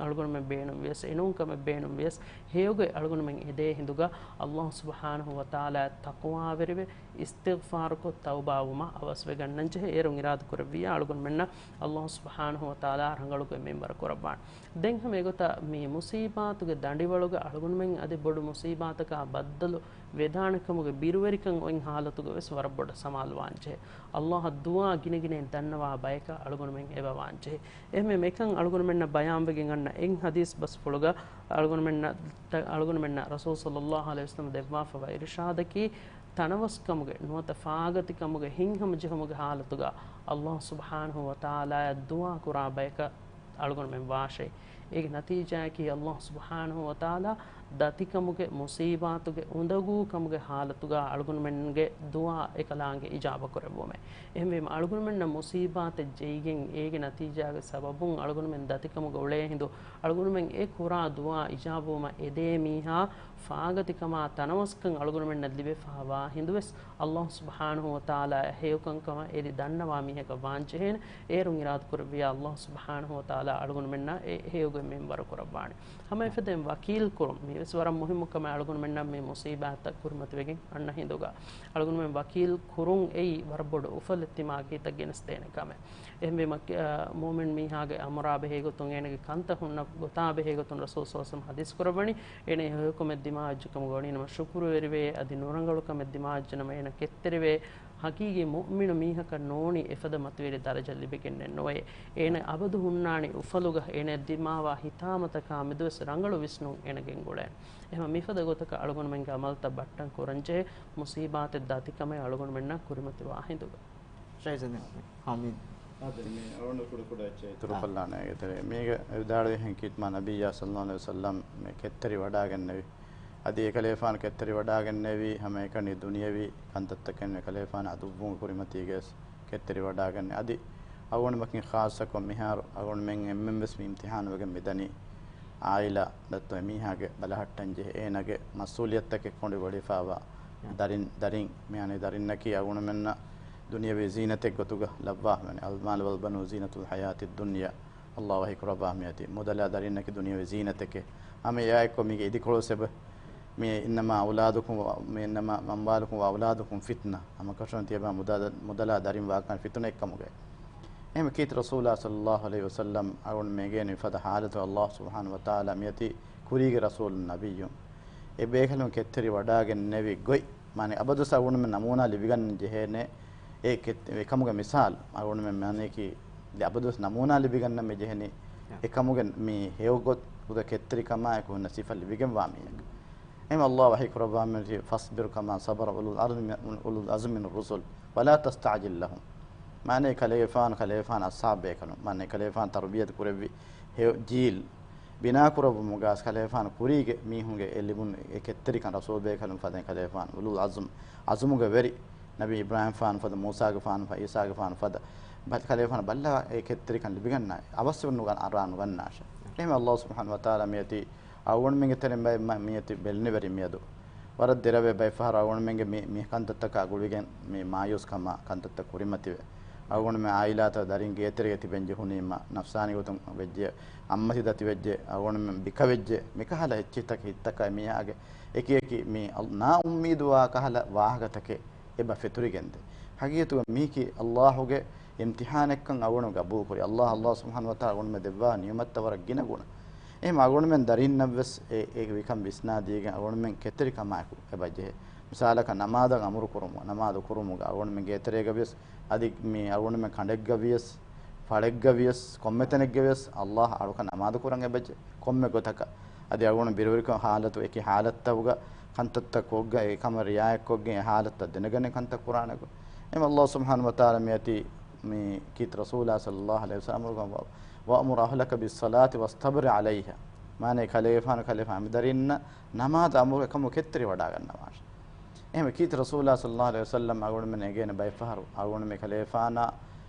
އަޅުގަނޑުމެން ބޭނުން ވިޔަސް، އެނޫންކަމެއް ބޭނުން ވިޔަސް، ހެޔޮގޮތް އަޅުގަނޑުމެން އެދޭ ހިނދުގަ ﷲ ސުބްޙާނަހޫ ވަތަޢާލާއަށް ތަޤްވާވެރިވެ، އިސްތިޣްފާރުކޮށް ތައުބާވުމަށް އަވަސްވެގަންނަންޖެހޭ. އޭރުން އިރާދަކުރެއްވިއްޔާ އަޅުގަނޑުމެންނަށް ﷲ ސުބްޙާނަހޫ ވަތަޢާލާ ރަނގަޅުގޮތް މިންވަރު ކުރައްވާނެ. ދެން ހަމަ އެގޮތަށް މި މުޞީބާތުގެ ދަނޑިވަޅުގަ އަޅުގަނޑުމެން އަދި ބޮޑު މުޞީބާތަކާ ބައްދަލު ވެދާނެކަމުގެ ބިރުވެރިކަން އޮތް ޙާލަތުގަ ވެސް ވަރަށް ބޮޑަށް ސަމާލުވާންޖެހޭ. ﷲއަށް ދުޢާ ގިނަގިނައިން ދަންނަވާ ބަޔަކަށް އަޅުގަނޑުމެން އެބަވާންޖެހޭ. އެހެންވެ މިކަން އަޅުގަނޑުމެންނަށް ބަޔާންވެގެން އަންނަ އެއް ޙަދީޘް ބަސްފުޅުގަ އަޅުގަނޑުމެންނަށް، އަޅުގަނޑުމެންނަށް ރަސޫލު ޞައްލައްލާހު ޢަލައިހި ވަސައްލަމަ ދެއްވާފަވާ އިރުޝާދަކީ، ތަނަވަސްކަމުގެ ނުވަތަ ފާގަތިކަމުގެ ހިތްހަމަޖެހުމުގެ ޙާލަތުގަ ﷲ ސުބްޙާނަހޫ ވަތަޢާލާއަށް ދުޢާ ކުރާ ބަޔަކަށް އަޅުގަނޑުމެން ވާށޭ. އޭގެ ނަތީޖާއަކީ ﷲ ސުބްޙާނަހޫ ވަތަޢާލާ ދަތިކަމުގެ މުޞީބާތުގެ އުނދަގޫކަމުގެ ޙާލަތުގަ އަޅުގަނޑުމެންގެ ދުޢާ އެކަލާނގެ އިޖާބަ ކުރެއްވުމޭ. އެހެންވީމަ އަޅުގަނޑުމެންނަށް މުޞީބާތެއް ޖެހިގެން އޭގެ ނަތީޖާގެ ސަބަބުން އަޅުގަނޑުމެން ދަތިކަމުގަ އުޅޭ ހިނދު އަޅުގަނޑުމެން އެ ކުރާ ދުޢާ އިޖާބަވުމަށް އެދޭ މީހާ ފާގަތިކަމާ ތަނަވަސްކަން އަޅުގަނޑުމެންނަށް ލިބިފަ ވާ ހިނދުވެސް، ﷲ ސުބްޙާނަހޫ ވަތަޢާލާއަށް ހެޔޮކަންކަމަށް އެދި ދަންނަވާ މީހަކަށް ވާންޖެހޭނެ. އޭރުން އިރާދަކުރެއްވިއްޔާ ﷲ ސުބްޙާނަހޫ ވަތަޢާލާ އަޅުގަނޑުމެންނަށް އެ ހެޔޮގޮތް މިންވަރު ކުރައްވާނެ. ހަމަ އެފަދައިން ވަކީލް ކުރުން، މީވެސް ވަރަށް މުހިއްމު ކަމެއް އަޅުގަނޑުމެންނަށް މި މުޞީބާތައް ކުރިމަތިވެގެން އަންނަ ހިނދުގަ. އަޅުގަނޑުމެން ވަކީލް ކުރުން އެއީ ވަރަށް ބޮޑު އުފަލެއް ތިމާގެ ހިތަށް ގެނެސްދޭނެ ކަމެއް. އެހެންވީމަ، އަ، މުއުމިން މީހާގެ އަމުރާ ބެހޭގޮތުން އޭނަގެ ކަންތައް ހުންނަ ގޮތާ ބެހޭގޮތުން ރަސޫލު ޞައްލައްލާހު ޢަލައިހި ވަސައްލަމަ ޙަދީޘް ކުރައްވަނީ، އޭނަ ހެޔޮކަމެއް ދިމާވެއްޖެކަމުގަ ވަނީނަމަ ޝުކުރުވެރިވޭ، އަދި ނުރަނގަޅުކަމެއް ދިމާވެއްޖެނަމަ އޭނަ ކެތްތެރިވޭ. ޙަޤީޤީ މުއުމިނު މީހަކަށް ނޫނީ އެފަދަ މަތިވެރި ދަރަޖަ ލިބިގެންނެއް ނުވޭ. އޭނަ އަބަދު ހުންނާނީ އުފަލުގަ އޭނަ ދިމާވާ ހިތާމަތަކާ މެދުވެސް ރަނގަޅު ވިސްނުން އޭނަ ގެންގުޅޭނެ. އެހެން މިފަދަ ގޮތަކަށް އަޅުގަނޑުމެންގެ އަމަލުތައް ބައްޓަން ކުރަންޖެހޭ މުޞީބާތެއް ދަތިކަމެއް އަޅުގަނޑުމެންނަށް ކުރިމަތިވާ ހިނދުގަ. ޝައިޒަން ހާމިދް. އާދެ، މި އަޅުގަނޑު ކުޑަކުޑަ އެއްޗެއް އިތުރު ކޮށްލާނެ. އޭގެ ތެރޭ މީގަ ވިދާޅުވިހެން ކީރިތި މާ ނަބިއްޔާ ޞައްލައްލާހު ޢަލައިހި ވަސައްލަމް މި ކެތްތެރިވަޑާގެންނެވި. އަދި އެކަލޭފާނު ކެތްތެރިވަޑާގެންނެވީ ހަމައެކަނި ދުނިޔަވީ ކަންތައްތަކެއް ނޫން، އެކަލޭފާނު އަދުއްވުމުގެ ކުރިމަތީގައި ވެސް ކެތްތެރިވަޑާގެންނެވި. އަދި އަޅުގަނޑުމެން ޚާއްޞަކޮށް މިހާރު އަޅުގަނޑުމެން އެންމެން ވެސް މި އިމްތިޙާނުވެގެން މިދަނީ. އާއިލާ ދައްތޯ އެމީހާގެ ބަލަހައްޓަން ޖެހޭ އޭނާގެ މަސްއޫލިއްޔަތުތަކެއް ކޮނޑި ވޮޑިފާވާ ދަރިން، ދަރިން މި އަނެއް ދަރިންނަކީ އަޅުގަނޑުމެންނަށް ދުނިޔަވީ ޒީނަތެއް ގޮތުގަ ލައްވާފަ ވަނީ. المال والبنون زينة الحياة الدنيا. ﷲ ވަޙީ ކުރައްވާ މިއޮތީ މުދަލާ ދަރިންނަކީ ދުނިޔަވީ ޒީނަތެކޭ. ހަމަ އެއާއެއްކޮށް މީގެ އިދިކޮޅު ސެބަ، މި إنما أولادكم و، مِ إنما أموالكم وأولادكم فتنة. ހަމަކަށަވަރުން ތިޔަބާ މުދާ، މުދަލާ ދަރިން ވާކަން ފިތުނައެއްކަމުގައި. އެހެން ކީރިތި ރަސޫލާ ޞައްލައްލާހު ޢަލައިހި ވަސައްލަމް އަޅުގަނޑު މި އެނގޭނީ ފަދަ ޙާލަތު ﷲ ސުބްޙާނަހޫ ވަތަޢާލާ މިއޮތީ ކުރީގެ ރަސޫލުން ނަބިއްޔުން. އެ ބޭކަލުން ކެތްތެރިވަޑާގެންނެވި ގޮތް. މާނަ އަބަދުވެސް އަޅުގަނޑުމެން ނަމޫނާ ލިބިގަންނަން ޖެހޭނެ. އެ ކެތް، އެކަމުގެ މިސާލު އަޅުގަނޑުމެން މާނަޔަކީ އަބަދުވެސް ނަމޫނާ ލިބިގަންނަން މި ޖެހެނީ. އެކަމުގެ މި ހެޔޮ ގޮތުގެ ކެތްތެރިކަމާއެކު ހުންނަ ސިފަ ލިބިގެންވާ މީހަކަށް. އެހެން ﷲ ވަޙީ ކުރައްވާ މިއޮތީ فاصبر كما صبر أولو العزم، أولو العزم من الرسل ولا تستعجل لهم. މާނަ ކަލޭގެފާނު، ކަލޭގެފާނު އަޞްޙާބު ބޭކަލުން، މާނަ ކަލޭގެފާނު ތަރުބިޔަތު ކުރެއްވި ހެޔޮ ޖީލް ބިނާ ކުރައްވުމުގަ ކަލޭގެފާނު ކުރީގެ މީހުންގެ އެ ލިބުނު އެ ކެތްތެރިކަން ރަސޫލު ބޭކަލުން ފަދައިން ކަލޭގެފާނު އުލުލް ޢަޒްމް، ޢަޒުމުގެ ވެރި، ނަބީ އިބްރާހީމް ފާނު ފަދަ، މޫސާގެ ފާނު ފަ، ޢީސާގެ ފާނު ފަދަ، ބަ، ކަލޭގެފާނު ބައްލަވާ އެ ކެތްތެރިކަން ލިބިގަންނަ އަވަސްވެ ނުގަން، އަރާ ނުގަންނާށޭ. އެހެން ﷲ ސުބްޙާނަހޫ ވަތަޢާލާ މިއޮތީ އަޅުގަނޑުމެންގެ ތެރެއިން ބައެއް މަ، މިއޮތީ ބެލުނިވެރިން މިއަދު. ވަރަށް ދެރަވޭ ބައެއްފަހަރު އަޅުގަނޑުމެންގެ މި، މި ކަންތައްތަކާ ގުޅިގެން މި މާޔޫސްކަމާ ކަންތައްތައް ކުރިމަތިވެ. އަޅުގަނޑުމެން ޢާއިލާތައް ދަރިން ގޭތެރޭގަ ތިބެން ޖެހުނީމަ، ނަފްސާނީ ގޮތުން ވެއްޖެ، އަތްމަތި ދަތި ވެއްޖެ، އަޅުގަނޑުމެން ބިކަވެއްޖެ، މިކަހަލަ އެއްޗިތަކެއް ހިތްތަކާ މިއާގެ އެކި އެކި މި އަލް، ނާއުއްމީދުވާ ކަހަލަ ވާހަކަތަކެއް އެބަ ފެތުރިގެންދޭ. ހަގީގަތުގަ މީކީ ﷲގެ އިމްތިޙާނެއްކަން އަޅުގަނޑު ގަބޫލުކުރި. ﷲ، ﷲ ސުބްޙާނަހޫ ވަތަޢާލާ އަޅުގަނޑުމެ ދެއްވާ ނިޢުމަތްތައް ވަރަށް ގިނަ ގުނަ. އެހެން އަޅުގަނޑުމެން ދަރީންނަށްވެސް އެ، އެ ވިކަން ވިސްނާދީގެން އަޅުގަނޑުމެން ކެތްތެރިކަމާއެކު އެބަ ޖެހޭ. މިސާލަކަށް ނަމާދަށް އަމުރު ކުރުމު، ނަމާދު ކުރުމުގަ އަޅުގަނޑުމެން ގޭތެރޭގަ ވިޔަސް، އަދި މި އަޅުގަނޑުމެން ކަނޑެއްގަ ވިޔަސް، ފަޅެއްގަ ވިޔަސް، ކޮންމެ ތަނެއްގަ ވިޔަސް، ﷲ އަޅުކަން ނަމާދު ކުރަން އެބަޖެ. ކޮންމެ ގޮތަކަށް. އަދި އަޅުގަނޑު ބިރުވެރިކަން ޙާލަތު، އެކި ޙާލަތްތަކުގަ ކަންތައްތައް ކޮށްގެން، އެކަމަށް ރިޢާޔަތްކޮށްގެން އެ ޙާލަތްތައް ދެނެގަނެ ކަންތައް ކުރާނެ ގޮތް. އެހެން ﷲ ސުބްޙާނަހޫ ވަތަޢާލާ މިއޮތީ މި ކީރިތި ރަސޫލާ ޞައްލައްލާހު ޢަލައިހި ވަސައްލަމް އަމުރު ކުރަން، "وأمر أهلك بالصلاة واصطبر عليها." މާނަ ކަލޭގެފާނު، ކަލޭގެފާނު ހަމަ ދަރީންނަށް ނަމާދު އަމުރު އެކަމު ކެތްތެރިވަޑާގަންނަވާށޭ. އެހެންވެ ކީރިތި ރަސޫލާ ޞައްލައްލާހު ޢަލައިހި ވަސައްލަމް އަޅުގަނޑުމެން އެނގޭނެ ބައެއްފަހަރު އަޅުގަނޑުމެ ކަލޭގެފާނާ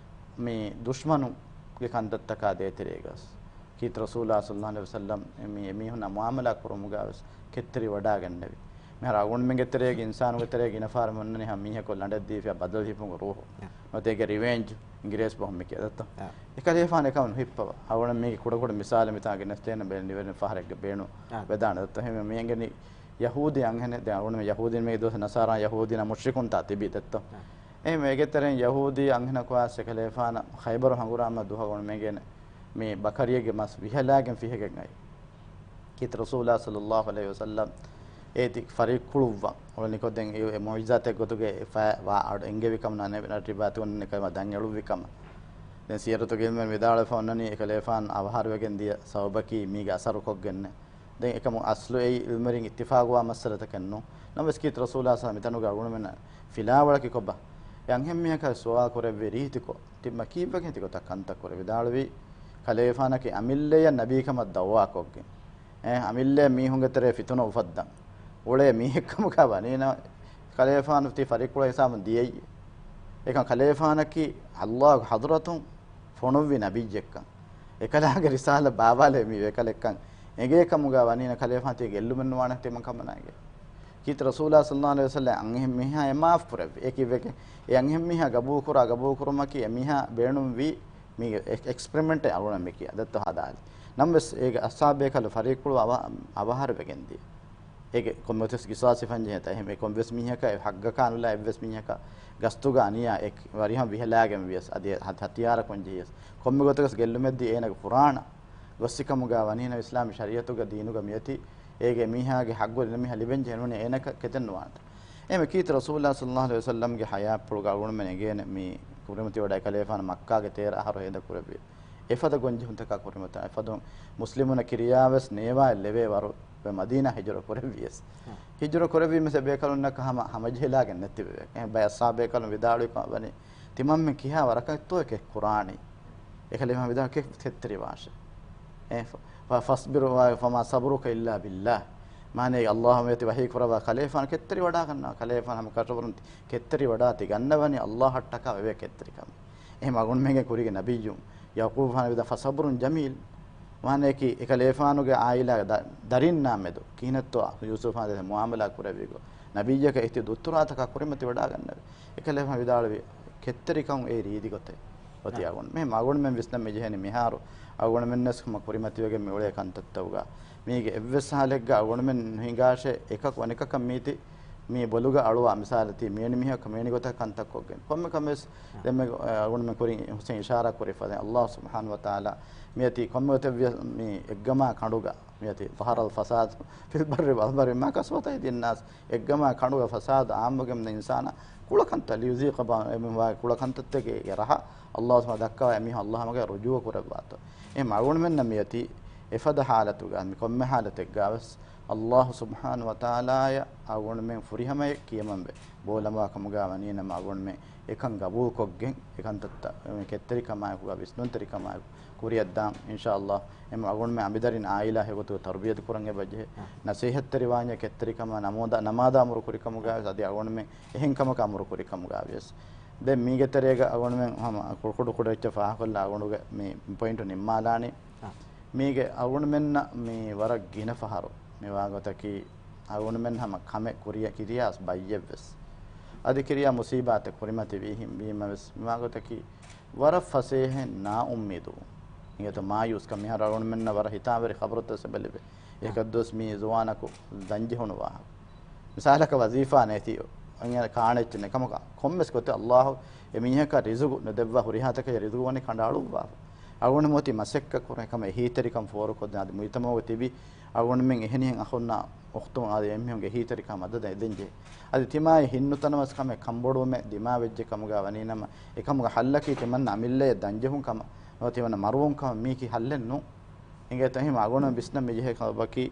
މި ދުޝްމަނުންގެ ކަންތައްތަކާ ދޭތެރޭގަސް ކީރިތި ރަސޫލާ ޞައްލައްލާހު ޢަލައިހި ވަސައްލަމް މި އެމީހުންނާ މުޢާމަލާ ކުރުމުގަވެސް ކެތްތެރިވަޑާގެންނެވި. މިހާރު އަޅުގަނޑުމެންގެ ތެރޭގެ އިންސާނުގެ ތެރޭގަ ގިނަ ފަހަރަށް އޮންނަނީ ހަމަ މީހަކު ލަނޑެއްދީފިޔާ ބަދަލު ހިފުމުގެ ރޫޙު. ނުވަތަ އޭގެ ރިވެންޖް، އިނގިރޭސި ބަހުން މި ކިޔާ ދައްތޯ. އެކަލޭގެފާނު އެކަމަށް ނުހިއްޕަވާ. އަޅުގަނޑު މީގެ ކުޑަކުޑަ މިސާލެއް މިތާ ގެނެސްދޭނަން ބޭނުން ނިވެރިން ފަހަރެއްގަ ބޭނުން ވެދާނެ ދައްތޯ. އެހެންވެ މި އެނގެނީ ޔަހޫދީ އަންހެނެއް. ދެން އަޅުގަނޑުމެން ޔަހޫދީން މީގެ ދުވަސް ނަޞާރާ ޔަހޫދީންނާ މުޝްރިކުންތާ ތިބީ ދައްތޯ. އެހެންވެ އޭގެ ތެރެއިން ޔަހޫދީ އަންހެނަކު އައިސް އެކަލޭގެފާނަށް ޚައިބަރު ހަނގުރާމަ ދުވަހަކު އަޅުގަނޑުމެން އެނގޭނެ މި ބަކަރިއެއްގެ މަސް ވިހަލާގެން ފިހެގެން އައި. ކީރިތި ރަސޫލާ ޞައްލައްލާހު ޢަލައިހި ވަސައްލަމް އޭތި ފަރިއްކުޅުއްވަން އުޅެނިކޮށް ދެން އެ، އެ މުޢުޖިޒާތެއް ގޮތުގައި އެ ފަ، ވާ އަޑު އެންގެވި ކަމަށް ނަ، ނަ، ރިވާޔަތުގަ އޮންނަނީ ކަލޭގެފާނު ދަން އެޅުއްވި ކަމަށް. ދެން ސީރަތުގެ ޢިލްމުވެރިން ވިދާޅުވެފަ އޮންނަނީ އެކަލޭގެފާނު އަވަހާރަވެގެން ދިޔަ ސަބަބަކީ މީގެ އަސަރުކޮށްގެންނޭ. ދެން އެކަމު އަސްލު އެއީ ޢިލްމުވެރިން އިއްތިފާގުވާ މައްސަލަތަކެއް ނޫން. ނަމަވެސް ކީރިތި ރަސޫލާ ޞައްލައްލާހު ޢަލައިހި ވަސައްލަމް މިތަނުގަ އަޅުގަނޑުމެންނަށް ފިލާވަޅަކީ ކޮބާ؟ އެ އަންހެން މީހަކާ ސުވާލު ކުރެއްވި ރީތިކޮށް، ތި މަ ކީއްވެގެން ތި ގޮތަށް ކަންތައް ކުރެއްވި؟ ވިދާޅުވީ، ކަލޭގެފާނަކީ އަމިއްލަޔަށް ނަބީކަމަށް ދަޢުވާކޮށްގެން، އެ، އަމިއްލަޔަށް މީހުންގެ ތެރޭ ފިތުނަ އުފައްދަން އުޅޭ މީހެއްކަމުގަ ވަނީނަމަ، ކަލޭގެފާނު ތި ފަރިއްކުޅަށް ހިސާބުން ދިޔައީ. އެކަމް ކަލޭގެފާނަކީ ﷲގެ ޙަޟްރަތުން ފޮނުއްވި ނަބިއްޔެއްކަން، އެކަލާގެ ރިސާލަތް ބާވާލެވޭ މި އެކަލެއްކަން އެނގޭ ކަމުގަ ވަނީނަ ކަލޭގެފާނު ތި ގެއްލުމެއް ނުވާނެ ތިމަން ކަމަނާގެ. ކީރިތި ރަސޫލާ ޞައްލައްލާހު ޢަލައިހި ވަސައްލަމް އަންހެން މީހާ އެ މާފު ކުރެއްވި. އެކި ވެގެ، އެ އަންހެން މީހާ ގަބޫލު ކުރާ ގަބޫލު ކުރުމަކީ އެ މީހާ ބޭނުންވީ މީގެ އެކް، އެކްސްޕެރިމެންޓެއް އަޅުގަނޑަށް މި ކިޔާ ދައްތޯ ހަދާލި. ނަމަވެސް އޭގެ އަޞްޙާބޭކަލު ފަރިއްކުޅު އަވަ، އަވަހާރަވެގެން ދިޔަ. އޭގެ ކޮންމެވެސް ގިސާސް ހިފަން ޖެހޭތާ އެހެން އެ ކޮންމެވެސް މީހަކަށް އެ ހައްގަކާ ނުލާ އެއްވެސް މީހަކަށް ގަސްތުގަ އަނިޔާ އެ ވަރިހަމަ ވިހަލާގެން ވިޔަސް އަދި ހަ، ހަތިޔާރަކުން ޖެހިޔަސް ކޮންމެ ގޮތަކަސް ގެއްލުމެއްދީ އޭނަގެ ފުރާނަ ގޮސްސިކަމުގަ ވަނީނަ އިސްލާމީ ޝަރީއަތުގަ ދީނުގަ މިއޮތީ އޭގެ މީހާގެ ހައްގު އެންމެހާ ލިބެން ޖެހެނުނީ އޭނަކަށް ކެތެއް ނުވާނެތަ؟ އެހެންވެ ކީރިތި ރަސޫލާ ޞައްލައްލާހު ޢަލައިހި ވަސައްލަމްގެ ޙަޔާތްޕުޅުގަ އަޅުގަނޑުމެން އެނގޭނެ މި ކުރިމަތިވެވަޑައި ކަލޭގެފާނު މައްކާގެ ތޭރަ އަހަރު ހޭދަ ކުރެއްވި އެފަދަ ގޮންޖެހުންތަކާ ކުރިމަތިވެ، އެފަދަ މުސްލިމުންނަށް ކިރިޔާވެސް ނޭވާއެއް ލެވޭ ވަރު އެ މަދީނާ ހިޖުރަ ކުރެއްވިޔަސް. ހިޖުރަ ކުރެއްވީމަސް އެބޭކަލުންނަކަށް ހަމަ، ހަމަޖެހިލާގެން ނެތިވެވެ. އެ ބައެއް އަޞްޙާބޭކަލުން ވިދާޅުވި ކަމަށް ވަނީ، ތިމަންމެން ކިހާ ވަރަކަށްތޯ އެކެއް ކުރާނީ؟ އެކަލޭގެފާނު ވިދާޅުވި ކެތް، ކެތްތެރިވާށޭ. އެ، ފަ، ފަ، فاصبر و، فما صبرك إلا بالله. މާނައީ ﷲ މިއޮތީ ވަޙީ ކުރައްވާ ކަލޭގެފާނު ކެތްތެރި ވަޑާގަންނަވާ. ކަލޭގެފާނު ހަމަ ކަށަވަރުން ކެތްތެރި ވަޑާ ތި ގަންނަވަނީ ﷲ އަށްޓަކާ ވެވޭ ކެތްތެރިކަމެއް. އެހެން އަޅުގަނޑުމެންގެ ކުރީގެ ނަބިއްޔު ޔަޢުޤޫބު ފާނު ވިދާ، فصبر جميل. މާނައަކީ، އެކަލޭފާނުގެ އާއިލާގެ ދަ-، ދަރިންނާ މެދު ކިހިނެއްތޯ ޔޫސުފާ ދެ މުއާމަލާ ކުރެއްވި ގޮތް، ނަބިއްޔަކަށް އެހިތި ދުއްތުރާތަކާ ކުރިމަތިވެވަޑައިގަންނަވި. އެކަލޭފާނު ވިދާޅުވި، ކެތްތެރިކަން އެ ރީތި ގޮތެއް އޮތީ އަ. އަޅުގަނޑު. މެހެމަ އަޅުގަނޑުމެން ވިސްނަން މި ޖެހެނީ މިހާރު އަޅުގަނޑުމެންނަސް ހަމަ ކުރިމަތިވެގެން މި އުޅޭ ކަންތައްތަކުގަ. މީގެ އެއްވެސް ހާލެއްގަ އަޅުގަނޑުމެން ނުހިނގާށޭ، އެކަކު އަނެކަކަށް މީތި މީ ބޮލުގަ އަޅުވާ މިސާލަކީ މިވެނި މީހަކަށް މިވެނި ގޮތަށް ކަންތައް ކޮށްގެން. ކޮންމެ ކަމެއް އަ. ދެންމެ، އަ، އަޅުގަނޑުމެން ކުރިން ހުސެން އިޝާރާ ކުރި ފަދައިން، އައްލާހު ސުބްޙާނަހު ވަ ތަޢާލާ މިއޮތީ ކޮންމެ ގޮތެއް ވިޔަސް މި އެއްގަމާ ކަނޑުގަ މިއޮތީ، ظهر الفساد في البر والبحر بما كسبت أيدي الناس. އެއްގަމާ ކަނޑުގަ ފަސާދަ އާއްމުވެގެން އިންސާނާ ކުޅަކަންތައް، ليذيق بعض، އެ މި ވާ ކުޅަކަންތައްތަކެއްގެ ރަހަ އައްލާހު ސުބްޙާނަހު ދައްކަވާ އެމީހުން އައްލާހު މަގަށް ރުޖޫޢަ ކުރައްވާތޯ. އެހެން އަޅުގަނޑުމެންނަށް މިއޮތީ އެފަދަ ހާލަތުގަ، މި ކޮންމެ ހާލަތެއްގަވެސް އައްލާހު ސުބްޙާނަހު ވަ ތަޢާލާއަށް އަޅުގަނޑުމެން ފުރިހަމަޔަށް ކިޔަމަންވެ ބޯލަމާ ކަމުގަ ވަނީނަމަ، އަޅުގަނޑުމެން އެކަން ގަބޫލުކޮށްގެން، އެކަންތައްތައް މި ކެތްތެރިކަމާއެކުގަ ވިސްނުންތެރިކަމާއެކު ކުރިއަށްދާން، އިންޝާއައްލާހް. އެމަ އަޅުގަނޑުމެން އަނބިދަރިން އާއިލާ ހެގޮތުގަ ތަރުބިޔަތު ކުރަން އެބަޖެހޭ. އަ. ނަސޭހަތްތެރިވާންޏާ ކެތްތެރިކަމާ ނަމާދާ، ނަމާދާ އަމުރު ކުރިކަމުގަވެސް އަދި އަޅުގަނޑުމެން އެހެން ކަމަކަށް އަމުރު ކުރިކަމުގަވިޔަސް. ދެން މީގެ ތެރޭގަ އަޅުގަނޑުމެން ހަމަ ކުޑަކުޑަ ކުޑަ އެއްޗެއް ފާހަގަކޮށްލާ އަޅުގަނޑުގެ މި ޕޮއިންޓު ނިންމާލާނީ. އަ. މީގެ އަޅުގަނޑުމެންނަށް މި ވަރަށް ގިނަ ފަހަރު މި ވާގޮތަކީ، އަޅުގަނޑުމެން ހަމަ ކަމެއް ކުރިޔަށް ކިރިޔާސް ބައްޔެއްވެސް އަދި ކިރިޔާ މުސީބާތެއް ކުރިމަތިވީ ހިން ވީމަވެސް، މި ވާގޮތަކީ ވަރަށް ފަސޭހައިން ނާއުއްމީދުވުން. އިނގޭތޯ މާޔޫސްކަން. މިހާރު އަޅުގަނޑުމެންނަށް ވަރަށް ހިތާވެރި ޚަބަރުތައް އެބަލިބޭ. އެކަށްދުވަސް މީ ޒުވާނަކު ދަންޖެހުނު ވާހަކަ. މިސާލަކަށް ވަޒީފާ ނެތި، އަންޏާ ކާނެއްޗެއް ނެތް ކަމަކަށް ކޮންމެސް ގޮތެއް އައްލާހު އެ މީހަކަށް ރިޒުގު ނުދެއްވާ ހުރިހާތަކެއް ރިޒުގު ވަނީ ކަނޑައަޅުއްވާފަ. އަޅުގަނޑު މިއޮތީ މަސައްކަތް ކުރަން އެކަމަށް އެހީތެރިކަން ފޯރުކޮށްދޭން. އަދި މުޖްތަމަޢުގަ ތިބި އަޅުގަނޑުމެން އެހެނިހެން އަޚުންނާ އުޚްތުން އަދި އެންމެހުންގެ އެހީތެރިކަން މަދަދަށް އެދެންޖެހޭ. އަދި ތިމާއި ހިތްނުތަނަވަސް ކަމެއް ކަންބޮޑުވުމެއް ދިމާވެއްޖެ ކަމުގަ ވަނީނަމަ، އެކަމުގަ ހައްލަކީ ތިމަންނަ އަމިއްލަޔަށް ދަންޖެހުން ކަމަށް ނުވަ ތިމަންނަ މަރުވުން ކަމަށް. މީކީ ހައްލެއް ނޫން. އިނގޭތޯ އެހެން އަޅުގަނޑު ވިސްނަން މިޖެހޭ ކަމަކީ،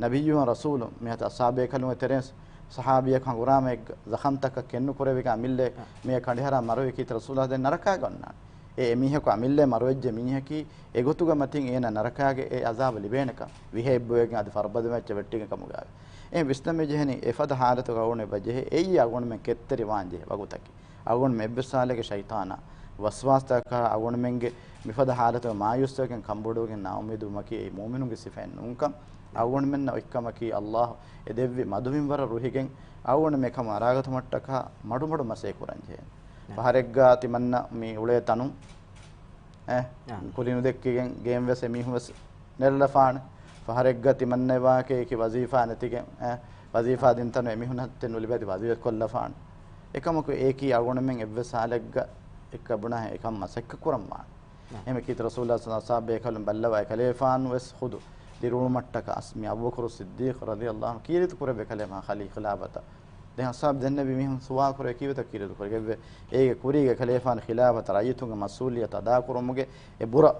ނަބިއްޔުވަން ރަސޫލު މިހާތަ އަޞްޙާބޭކަލުންގެ ތެރެއިން ޞަޙާބީއަކު ހަނގުރާމައެއްގަ ޒަޚަމްތަކަށް ކެއްނުކުރެވިގެން އަމިއްލަ އަ. މިއަށް ކަނޑިހަރާ މަރުވި ކީތަ ރަސޫލާ ދެން ނަރަކާގަ އޮންނާނެ. އެ އެމީހަކު އަމިއްލަ މަރުވެއްޖެ މީހަކީ އެގޮތުގަ މަތިން އޭނަ ނަރަކާގެ އެ އަޒާބަ ލިބޭނެކަން ވިހައެއްބޮއެގެން އަދި ފަރުބަދަމެއްޗަށް ވެއްޓިގެން ކަމުގައި. އެ ވިސްނަން މިޖެހެނީ އެފަދަ ހާލަތުގަ އަޅުގަނޑު އެބަޖެހޭ އެއީ އަޅުގަނޑުމެން ކެތްތެރިވާން ޖެހޭ ވަގުތަކީ. އަޅުގަނޑު އެއްވެސް ހާލެއްގެ ޝައިޠާނާ ވަސްވާސްތަކާ އަޅުގަނޑުމެންގެ މިފަދަ ހާލަތުގަ މާޔޫސްވެގެން ކަންބޮޑުވެގެން ނާއުއްމީދުވުމަކީ އެއީ މުއުމިނުންގެ ސިފައެއް ނޫންކަން. އަޅުގަނޑުމެންނަށް އޮތްކަމަކީ އައްލާހު އެ ދެއްވި މަދުމިންވަރަށް ރުހިގެން އަޅުގަނޑު މިކަމަށް އަރާގަތުމަށްޓަކާ މަޑުމަޑު މަސައްކަތް ކުރަން ޖެހޭނެ. ނަ. ފަހަރެއްގަ ތިމަންނަ މި އުޅޭ ތަނުން އެ، އާ. ކުލި ނުދެއްކިގެން ގޭން ވެސް އެމީހުން ވެސް ނެރެލަފާނެ. ފަހަރެއްގަ ތިމަންނަ ވާކޭ އެކި ވަޒީފާ ނެތިގެން، އެ، ވަޒީފާ ދިން ތަނު އެމީހުން ހައްތެއް ނުލިބޭތި ވަޒީފާ ކޮށްލަފާނެ. އެކަމަކު އެއީކީ އަޅުގަނޑުމެން އެއްވެސް ހާލެއްގަ އެއްކަ ބުނާ އެކަން މަސައްކަތް ކުރަން ވާނެ. އާ. އެހެން ކީރިތި ރަސޫލާ ޞައްލަﷲ ޢަލައިހި ވަސައްލަމް ބައްލަވާ އެކަލޭފާނު ވެސް ޚުދު ދިރިއުޅުމަށްޓަކާ މި އަބޫބަކުރު ޞިއްދީޤު ރަޟިޔަﷲ ޢަންހު ކީރިތި ކުރެއްވި ކަލޭފާނު ޚަލީ ޚިލާފަތަށް. ދެން އަޞްޙާބު ދެންނެވި މީހުން ސުވާލު ކުރޭ ކީއްވެތޯ ކީރިތި ކުރެވޭ؟ އޭގެ ކުރީގަ ކަލޭފާނު ޚިލާފަތަށް ރައްޔިތުންގެ މަސްއޫލިއްޔަތު އަދާކުރުމުގެ އެ ބުރަ،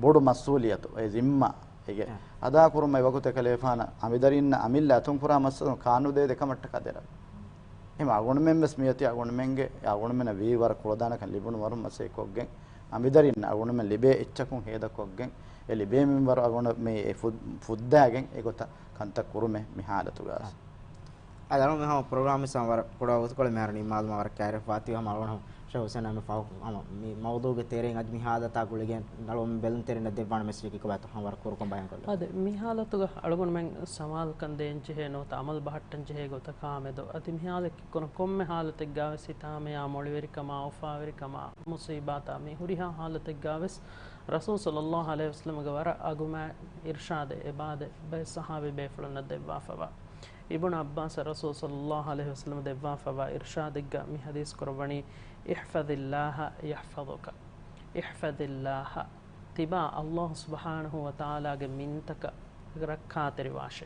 ބޮޑު މަސްއޫލިއްޔަތު، އެ ޒިންމާ އޭގެ އަ. އަދާކުރުމަށް އެވަގުތު ކަލޭފާނަށް އަނބިދަރިންނަށް އަމިއްލަ އަތުން ކުރާ މައްސަލަ ކާނޫދޭ ދެކަމަށްޓަކާ ދެރަވެ. އެހެން އަޅުގަނޑުމެން ވެސް މިއޮތީ އަޅުގަނޑުމެންގެ އަޅުގަނޑުމެންނަށް ވީ ވަރަށް ކުޅަދާނަކަން ލިބުނު ވަރުން މަސައްކަތް ކޮށްގެން، އަނބިދަރިންނަށް އަޅުގަނޑުމެން ލިބޭ އެއްޗަކުން ހޭދަކޮށްގެން، އެ ލިބޭ މިންވަރު އަޅުގަނޑު މި އެ ފުއް-، ފުއްދާގެން އެގޮތަށް ކަންތައް ކުރުމޭ މި ހާލަތުގަ. އަ. އަދި އަޅުގަނޑު މި ހަމަ ޕްރޮގްރާމް ވެސް ވަރަށް ކުޑަ ވަގުތުކޮޅެއް މިހާރު ނިންމާލުމަށް ވަރަށް ކައިރި ފާތި ހަމަ އަޅުގަނޑު ޝޭޚް ހުސެން އަމި ފަހު ހަމަ މި މައުޟޫގެ ތެރެއިން އަދި މި ހާލަތާ ގުޅިގެން އަޅުގަނޑު ބެލުންތެރިންނަށް ދެއްވާނެ މެސެޖަކީ ކޮބާތޯ ހަމަ ވަރަށް ކުރުކޮށް ބަޔާންކޮށްލަ. އަދި މި ހާލަތުގަ އަޅުގަނޑުމެން ސަމާލުކަން ދޭންޖެހޭ ނުވަތަ އަމަލު ބަހައްޓަން ޖެހޭ ގޮތަކާމެދު އަދި މި ހާލަކީ ކޮން، ކޮންމެ ހާލަތެއްގަވެސް ހިތާމަޔާ މޮޅިވެރިކަމާ، އުފާވެރިކަމާ، މުސީބާތާ މި ހުރިހާ ހާލަތެއްގަވެސް ރަސޫލު ޞައްލަﷲ ޢަލައިހި ވަސައްލަމްގެ ވަރަށް އަގުމާތް އިރްޝާދެއް އެބާދެއް ބައެއް ޞަޙާބީ ބޭފުޅުންނަށް ދެއްވާފަވާ. އިބްނު ޢައްބާސް ރަސޫލު ޞައްލަﷲ ޢަލައިހި ވަސައްލަމަށް ދެއްވާފަވާ އިރްޝާދެއްގަ މި ޙަދީޘް ކުރައްވަނީ، احفظ الله يحفظك، احفظ الله، ތިބާ ﷲ ސުބްޙާނަހޫ ވަތަޢާލާގެ މިންތަކަށް ރައްކާތެރިވާށޭ.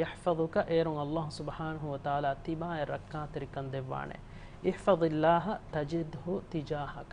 يحفظك، އޭރުން ﷲ ސުބްޙާނަހޫ ވަތަޢާލާ ތިބާއަށް ރައްކާތެރިކަން ދެއްވާނެ. احفظ الله تجده تجاهك،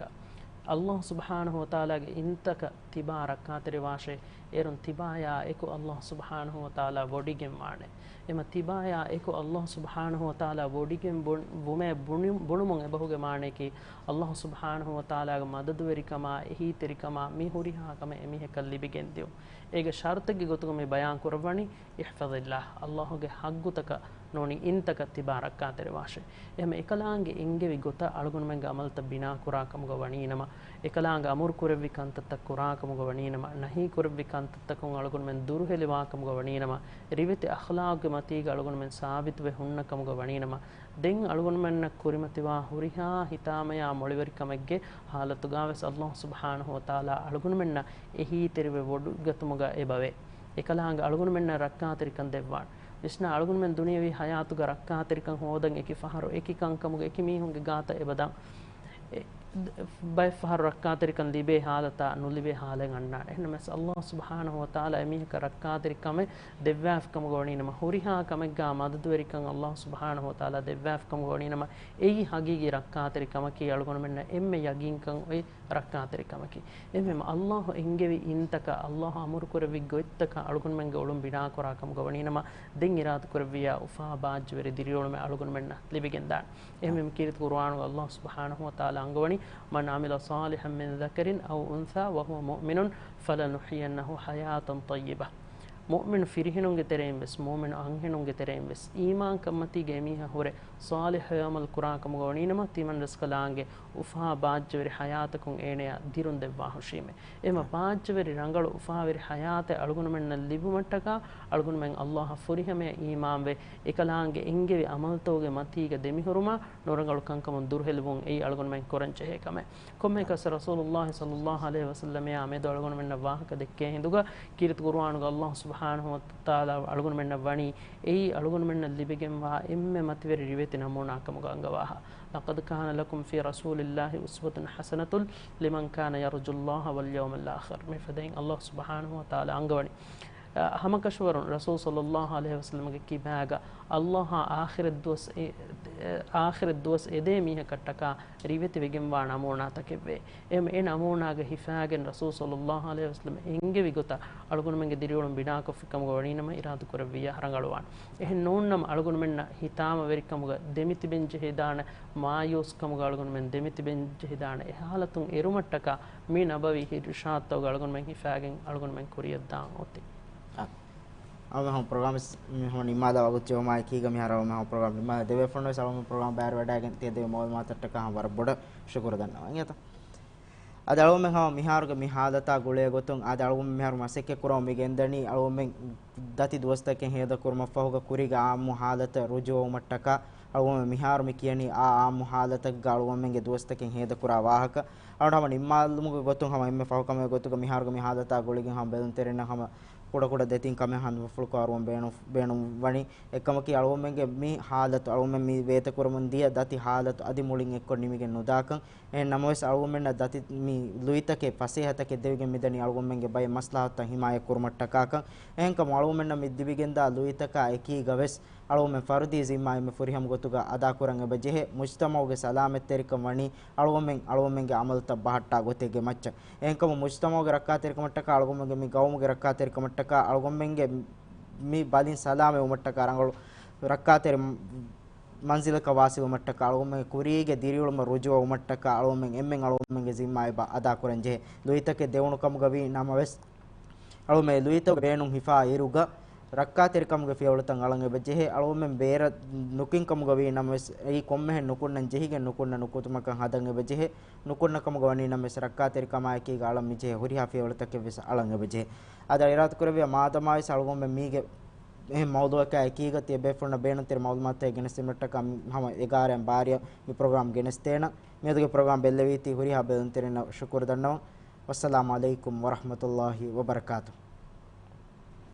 ﷲ ސުބްޙާނަހޫ ވަތަޢާލާގެ އިންތަކަށް ތިބާ ރައްކާތެރިވާށޭ، އޭރުން ތިބާޔާ އެކު ﷲ ސުބްޙާނަހޫ ވަތަޢާލާ ވޮޑިގެން ވާނެ. އެމަ ތިބާޔާ އެކު ﷲ ސުބްޙާނަހޫ ވަތަޢާލާ ވޮޑިގެން ބުން-، ވުމޭ ބުނި-، ބުނުމުން އެބަހުގެ މާނަޔަކީ، ﷲ ސުބްޙާނަހޫ ވަތަޢާލާގެ މަދަދުވެރިކަމާ، އެހީތެރިކަމާ، މި ހުރިހާ ކަމެއް އެމީހަކަށް ލިބިގެން ދިޔުން. އޭގެ ޝަރުޠެއްގެ ގޮތުގަ މި ބަޔާން ކުރައްވަނީ، احفظ الله، ﷲގެ ޙައްޤުތަކަށް ނޫނީ އިންތަކަށް ތިބާ ރައްކާތެރިވާށޭ. އެހެމަ އެކަލާނގެ އެންގެވި ގޮތަށް އަޅުގަނޑުމެންގެ ޢަމަލުތައް ބިނާކުރާ ކަމުގަ ވަނީނަމަ، އެކަލާނގެ އަމުރު ކުރެއްވި ކަންތައްތައް ކުރާ ކަމުގަ ވަނީނަމަ، ނަހީ ކުރެއްވި ކަންތައްތަކުން އަޅުގަނޑުމެން ދުރުހެލިވާ ކަމުގަ ވަނީނަމަ، ރިވެތި އަޚްލާގުގެ މަތީގަ އަޅުގަނޑުމެން ސާބިތުވެ ހުންނަ ކަމުގަ ވަނީނަމަ، ދެން އަޅުގަނޑުމެންނަށް ކުރިމަތިވާ ހުރިހާ ހިތާމަޔާ މޮޅިވެރިކަމެއްގެ ހާލަތުގަވެސް ﷲ ސުބްޙާނަހޫ ވަތަޢާލާ އަޅުގަނޑުމެންނަށް އެހީތެރިވެ ވޮޑުގަތުމުގަ އެބަވޭ. އެކަލާނގެ އަޅުގަނޑުމެންނަށް ރައްކާތެރިކަން ދެއްވާނެ. ވިސްނާ، އަޅުގަނޑުމެން ދުނިޔަވީ ޙަޔާތުގަ ރައްކާތެރިކަން ހޯދަން އެކި ފަހަރު އެކި ކަންކަމުގަ އެކި މީހުންގެ ގާތަށް އެބަދަން. އެ، ބައެއް ފަހަރު ރައްކާތެރިކަން ލިބޭ ހާލަތާ ނުލިބޭ ހާލެއް އަންނާނެ. އެހެންނަމަވެސް ﷲ ސުބްޙާނަހޫ ވަތަޢާލާ އެމީހަކަށް ރައްކާތެރިކަމެއް ދެއްވާފިކަމުގަ ވަނީނަމަ، ހުރިހާ ކަމެއްގާ މަދަދުވެރިކަން ﷲ ސުބްޙާނަހޫ ވަތަޢާލާ ދެއްވާފިކަމުގަ ވަނީނަމަ، އެއީ ހަގީގީ ރައްކާތެރި ކަމަކީ އަޅުގަނޑުމެންނަށް އެންމެ ޔަގީންކަން އޮތް ރައްކާތެރި ކަމަކީ. އެހެންވީމަ، ﷲ އެންގެވި އިންތަކަށް، ﷲ އަމުރުކުރެއްވި ގޮތްތަކަށް އަޅުގަނޑުމެންގެ އުޅުން ބިނާކުރާ ކަމުގަ ވަނީނަމަ، ދެން އިރާދަކުރެއްވިއްޔާ އުފާ ބާއްޖަވެރި ދިރިއުޅުމެއް އަޅުގަނޑުމެންނަށް ލިބިގެންދާނެ. އެހެންވީމަ، ކީރިތި ޤުރުއާނުގަ ﷲ ސުބްޙާނަހޫ ވަތަޢާލާ އަންގަވަނީ، "من عمل صالحا من ذكر أو أنثى وهو مؤمن فلنحيينه حياة طيبة." މުއުމިނު ފިރިހެނުންގެ ތެރެއިން ވެސް، މުއުމިނު އަންހެނުންގެ ތެރެއިން ވެސް، އީމާންކަންމަތީގަ އެމީހާ ހުރެ ޞާލިޙު ޢަމަލު ކުރާ ކަމުގަ ވަނީނަމަ، ތިމަންރަސްކަލާނގެ އުފާ ބާއްޖަވެރި ޙަޔާތަކުން އޭނަޔަށް ދިރުން ދެއްވާހުށީމޭ. އެހެންވީމަ، ބާއްޖަވެރި ރަނގަޅު އުފާވެރި ޙަޔާތެއް އަޅުގަނޑުމެންނަށް ލިބުމަށްޓަކާ، އަޅުގަނޑުމެން ﷲއަށް ފުރިހަމަޔަށް އީމާންވެ، އެކަލާނގެ އެންގެވި ޢަމަލުތަކުގެ މަތީގަ ދެމިހުރުމާ، ނުރަނގަޅު ކަންކަމުން ދުރުހެލިވުން އެއީ އަޅުގަނޑުމެން ކުރަން ޖެހޭ ކަމެއް. ކޮންމެއަކަސް ރަސޫލުﷲ ޞައްލަﷲ ޢަލައިހި ވަސައްލަމައާ މެދު އަޅުގަނޑުމެންނަށް ވާހަކަ ދެއްކޭ ހިނދުގަ، ކީރިތި ޤުރުއާނުގަ ﷲ ސުބްޙާނަހޫ ވަތަޢާލާ އަޅުގަނޑުމެންނަށް ވަނީ، އެއީ އަޅުގަނޑުމެންނަށް ލިބިގެންވާ އެންމެ މަތިވެރި ރިވެތި ނަމޫނާ ކަމުގަ އަންގަވާހާ. "لقد كان لكم في رسول الله أسوة حسنة لمن كان يرجو الله واليوم الآخر." މިފަދައިން ﷲ ސުބްޙާނަހޫ ވަތަޢާލާ އަންގަވަނީ، އަ، ހަމަކަށަވަރުން ރަސޫލު ޞައްލަﷲ ޢަލައިހި ވަސައްލަމަގެ ކިބާގަ ﷲއާ އާޚިރަތްދުވަސް އެ-، އެ-، އާޚިރަތްދުވަސް އެދޭ މީހަކަށްޓަކާ ރިވެތިވެގެންވާ ނަމޫނާތަކެއްވޭ. އެ، އެ ނަމޫނާގަ ހިފާގެން ރަސޫލު ޞައްލަﷲ ޢަލައިހި ވަސައްލަމަ އެންގެވި ގޮތަށް އަޅުގަނޑުމެންގެ ދިރިއުޅުން ބިނާކޮށްފިކަމުގަ ވަނީނަމަ އިރާދަކުރެއްވިއްޔާ ރަނގަޅުވާނެ. އެހެން ނޫންނަމަ އަޅުގަނޑުމެންނަށް ހިތާމަވެރިކަމުގަ ދެމިތިބެންޖެހިދާނެ، މާޔޫސްކަމުގަ އަޅުގަނޑުމެން ދެމިތިބެންޖެހިދާނެ، އެ ހާލަތުން އެރުމަށްޓަކާ މި ނަބަވީ އިރުޝާދުތަކުގަ އަޅުގަނޑުމެން ހިފާގެން އަޅުގަނޑުމެން ކުރިޔަށްދާން އޮތީ. އާ. އަޅުގަނޑު ހަމަ ޕްރޮގްރާމް މި ހަމަ ނިންމާލާ ވަގުތު ޖެހުމާއެކީގަ މިހާރު އަޅުގަނޑު ހަމަ ޕްރޮގްރާމް ނިންމާލާ ދެވޭ. ފަންނަވަސް އަޅުގަނޑު ޕްރޮގްރާމް ބައިވެރިވަޑައިގެން ތިޔަ ދެވޭ މަޢުލޫމާތަށްޓަކާ ހަމަ ވަރަށް ބޮޑަށް ޝުކުރު ދަންނަވަން. އިނގޭތަ؟ އަދި އަޅުގަނޑުމެން ހަމަ މިހާރުގެ މި ހާލަތާ ގުޅޭ ގޮތުން، އަދި އަޅުގަނޑުމެން މިހާރު މަސައްކަތް ކުރަމުން މި ގެންދަނީ އަޅުގަނޑުމެން ދަތި ދުވަސްތަކެއް ހޭދަކުރުމަށްފަހުގަ ކުރީގެ އާއްމު ހާލަތަށް ރުޖޫޢަވުމަށްޓަކާ، އަޅުގަނޑުމެން މިހާރު މި ކިޔަނީ އާ އާއްމު ހާލަތަކުގަ އަޅުގަނޑުމެންގެ ދުވަސްތަކެއް ހޭދަކުރާ ވާހަކަ. އަޅުގަނޑު ހަމަ ނިންމާލުމުގެ ގޮތުން ހަމަ އެންމެ ފަހުކަމެއް ގޮތުގަ މިހާރުގެ މި ހާލަތާ ގުޅިގެން ހަމަ ބެލުންތެރިންނަށް ހަމަ ކުޑަކުޑަ ދެތިން ކަމެއް ހަނދުމަފުޅުކުރުވަރުން ބޭނު-، ބޭނުން ވަނީ. އެކަމަކީ އަޅުގަނޑުމެންގެ މި ހާލަތު، އަޅުގަނޑުމެން މި ވޭތަކުރަމުން ދިޔަ ދަތި ހާލަތު އަދި މުޅިން އެއްކޮށް ނިމިގެން ނުދާކަން. އެހެން ނަމަވެސް އަޅުގަނޑުމެންނަށް ދަތި މި ލުއިތަކެއް ފަސޭހަތަކެއް ދެވިގެން މިދަނީ އަޅުގަނޑުމެންގެ ބައެއް މަސްލަހަތުތައް ހިމާޔަތް ކުރުމަށްޓަކާކަން. އެހެންކަމުން އަޅުގަނޑުމެންނަށް މި ލިބިގެންދާ ލުއިތަކާ އެކީގަވެސް އަޅުގަނޑުމެން ފަރުދީ ޒިންމާ އެންމެ ފުރިހަމަ ގޮތުގަ އަދާކުރަން އެބަޖެހޭ. މުޖްތަމަޢުގެ ސަލާމަތްތެރިކަން ވަނީ އަޅުގަނޑުމެން، އަޅުގަނޑުމެންގެ ޢަމަލުތައް ބަހައްޓާ ގޮތެއްގެ މައްޗަށް. އެހެންކަމުން މުޖްތަމަޢުގެ ރައްކާތެރިކަމަށްޓަކާ، އަޅުގަނޑުމެންގެ މި ޤައުމުގެ ރައްކާތެރިކަމަށްޓަކާ، އަޅުގަނޑުމެންގެ މި ބަލިން ސަލާމަތްވުމަށްޓަކާ، ރަނގަޅު ރައްކާތެރި މަންޒިލަކަށް ވާސިލުވުމަށްޓަކާ، އަޅުގަނޑުމެން ކުރީގެ ދިރިއުޅުމަށް ރުޖޫޢަވުމަށްޓަކާ، އަޅުގަނޑުމެން އެންމެން އަޅުގަނޑުމެންގެ ޒިންމާ އެބަ އަދާކުރަން ޖެހޭ. ލުއިތަކެއް ދެވުނު ކަމުގަ ވީ ނަމަވެސް، އަޅުގަނޑުމެން ލުއިތައް ބޭނުން ހިފާ އިރުގަ، ރައްކާތެރިކަމުގެ ފިޔަވަޅުތައް އަޅަން އެބަ ޖެހޭ. އަޅުގަނޑުމެން ބޭރަށް ނުކިން ކަމުގަ ވީ ނަމަވެސް، އެއީ ކޮންމެހެން ނުކުންނަން ޖެހިގެން ނުކުންނަ ނުކުތުމަކަށް ހަދަން އެބަ ޖެހޭ. ނުކުންނަ ކަމުގަ ވަނީ ނަމަވެސް، ރައްކާތެރިކަމާއެކީގަ އަޅަން މި ޖެހޭ ހުރިހާ ފިޔަވަޅުތަކެއް ވެސް އަޅަން އެބަ ޖެހޭ. އަދި އިރާދަކުރެއްވިޔާ މާދަމާވެސް އަޅުގަނޑުމެން މީގެ އެހެން މައުޟޫޢަކާ އެކީގަ ތިޔަބޭފުޅުންނަށް ބޭނުންތެރި މައުލޫމާތުތައް ގެނެސްދިނުމަށްޓަކާ ހަމަ އެގާރައިން ބާރިއަށް މި ޕްރޮގްރާމް ގެނެސްދޭނަން. މިއަދުގެ ޕްރޮގްރާމް ބެއްލެވީތީ ހުރިހާ ބެލުންތެރިންނަށް ޝުކުރު ދަންނަވަން. ވައްސަލާމު ޢަލައިކުމް ވަރަޙްމަތުﷲ ވަބަރަކާތުހު.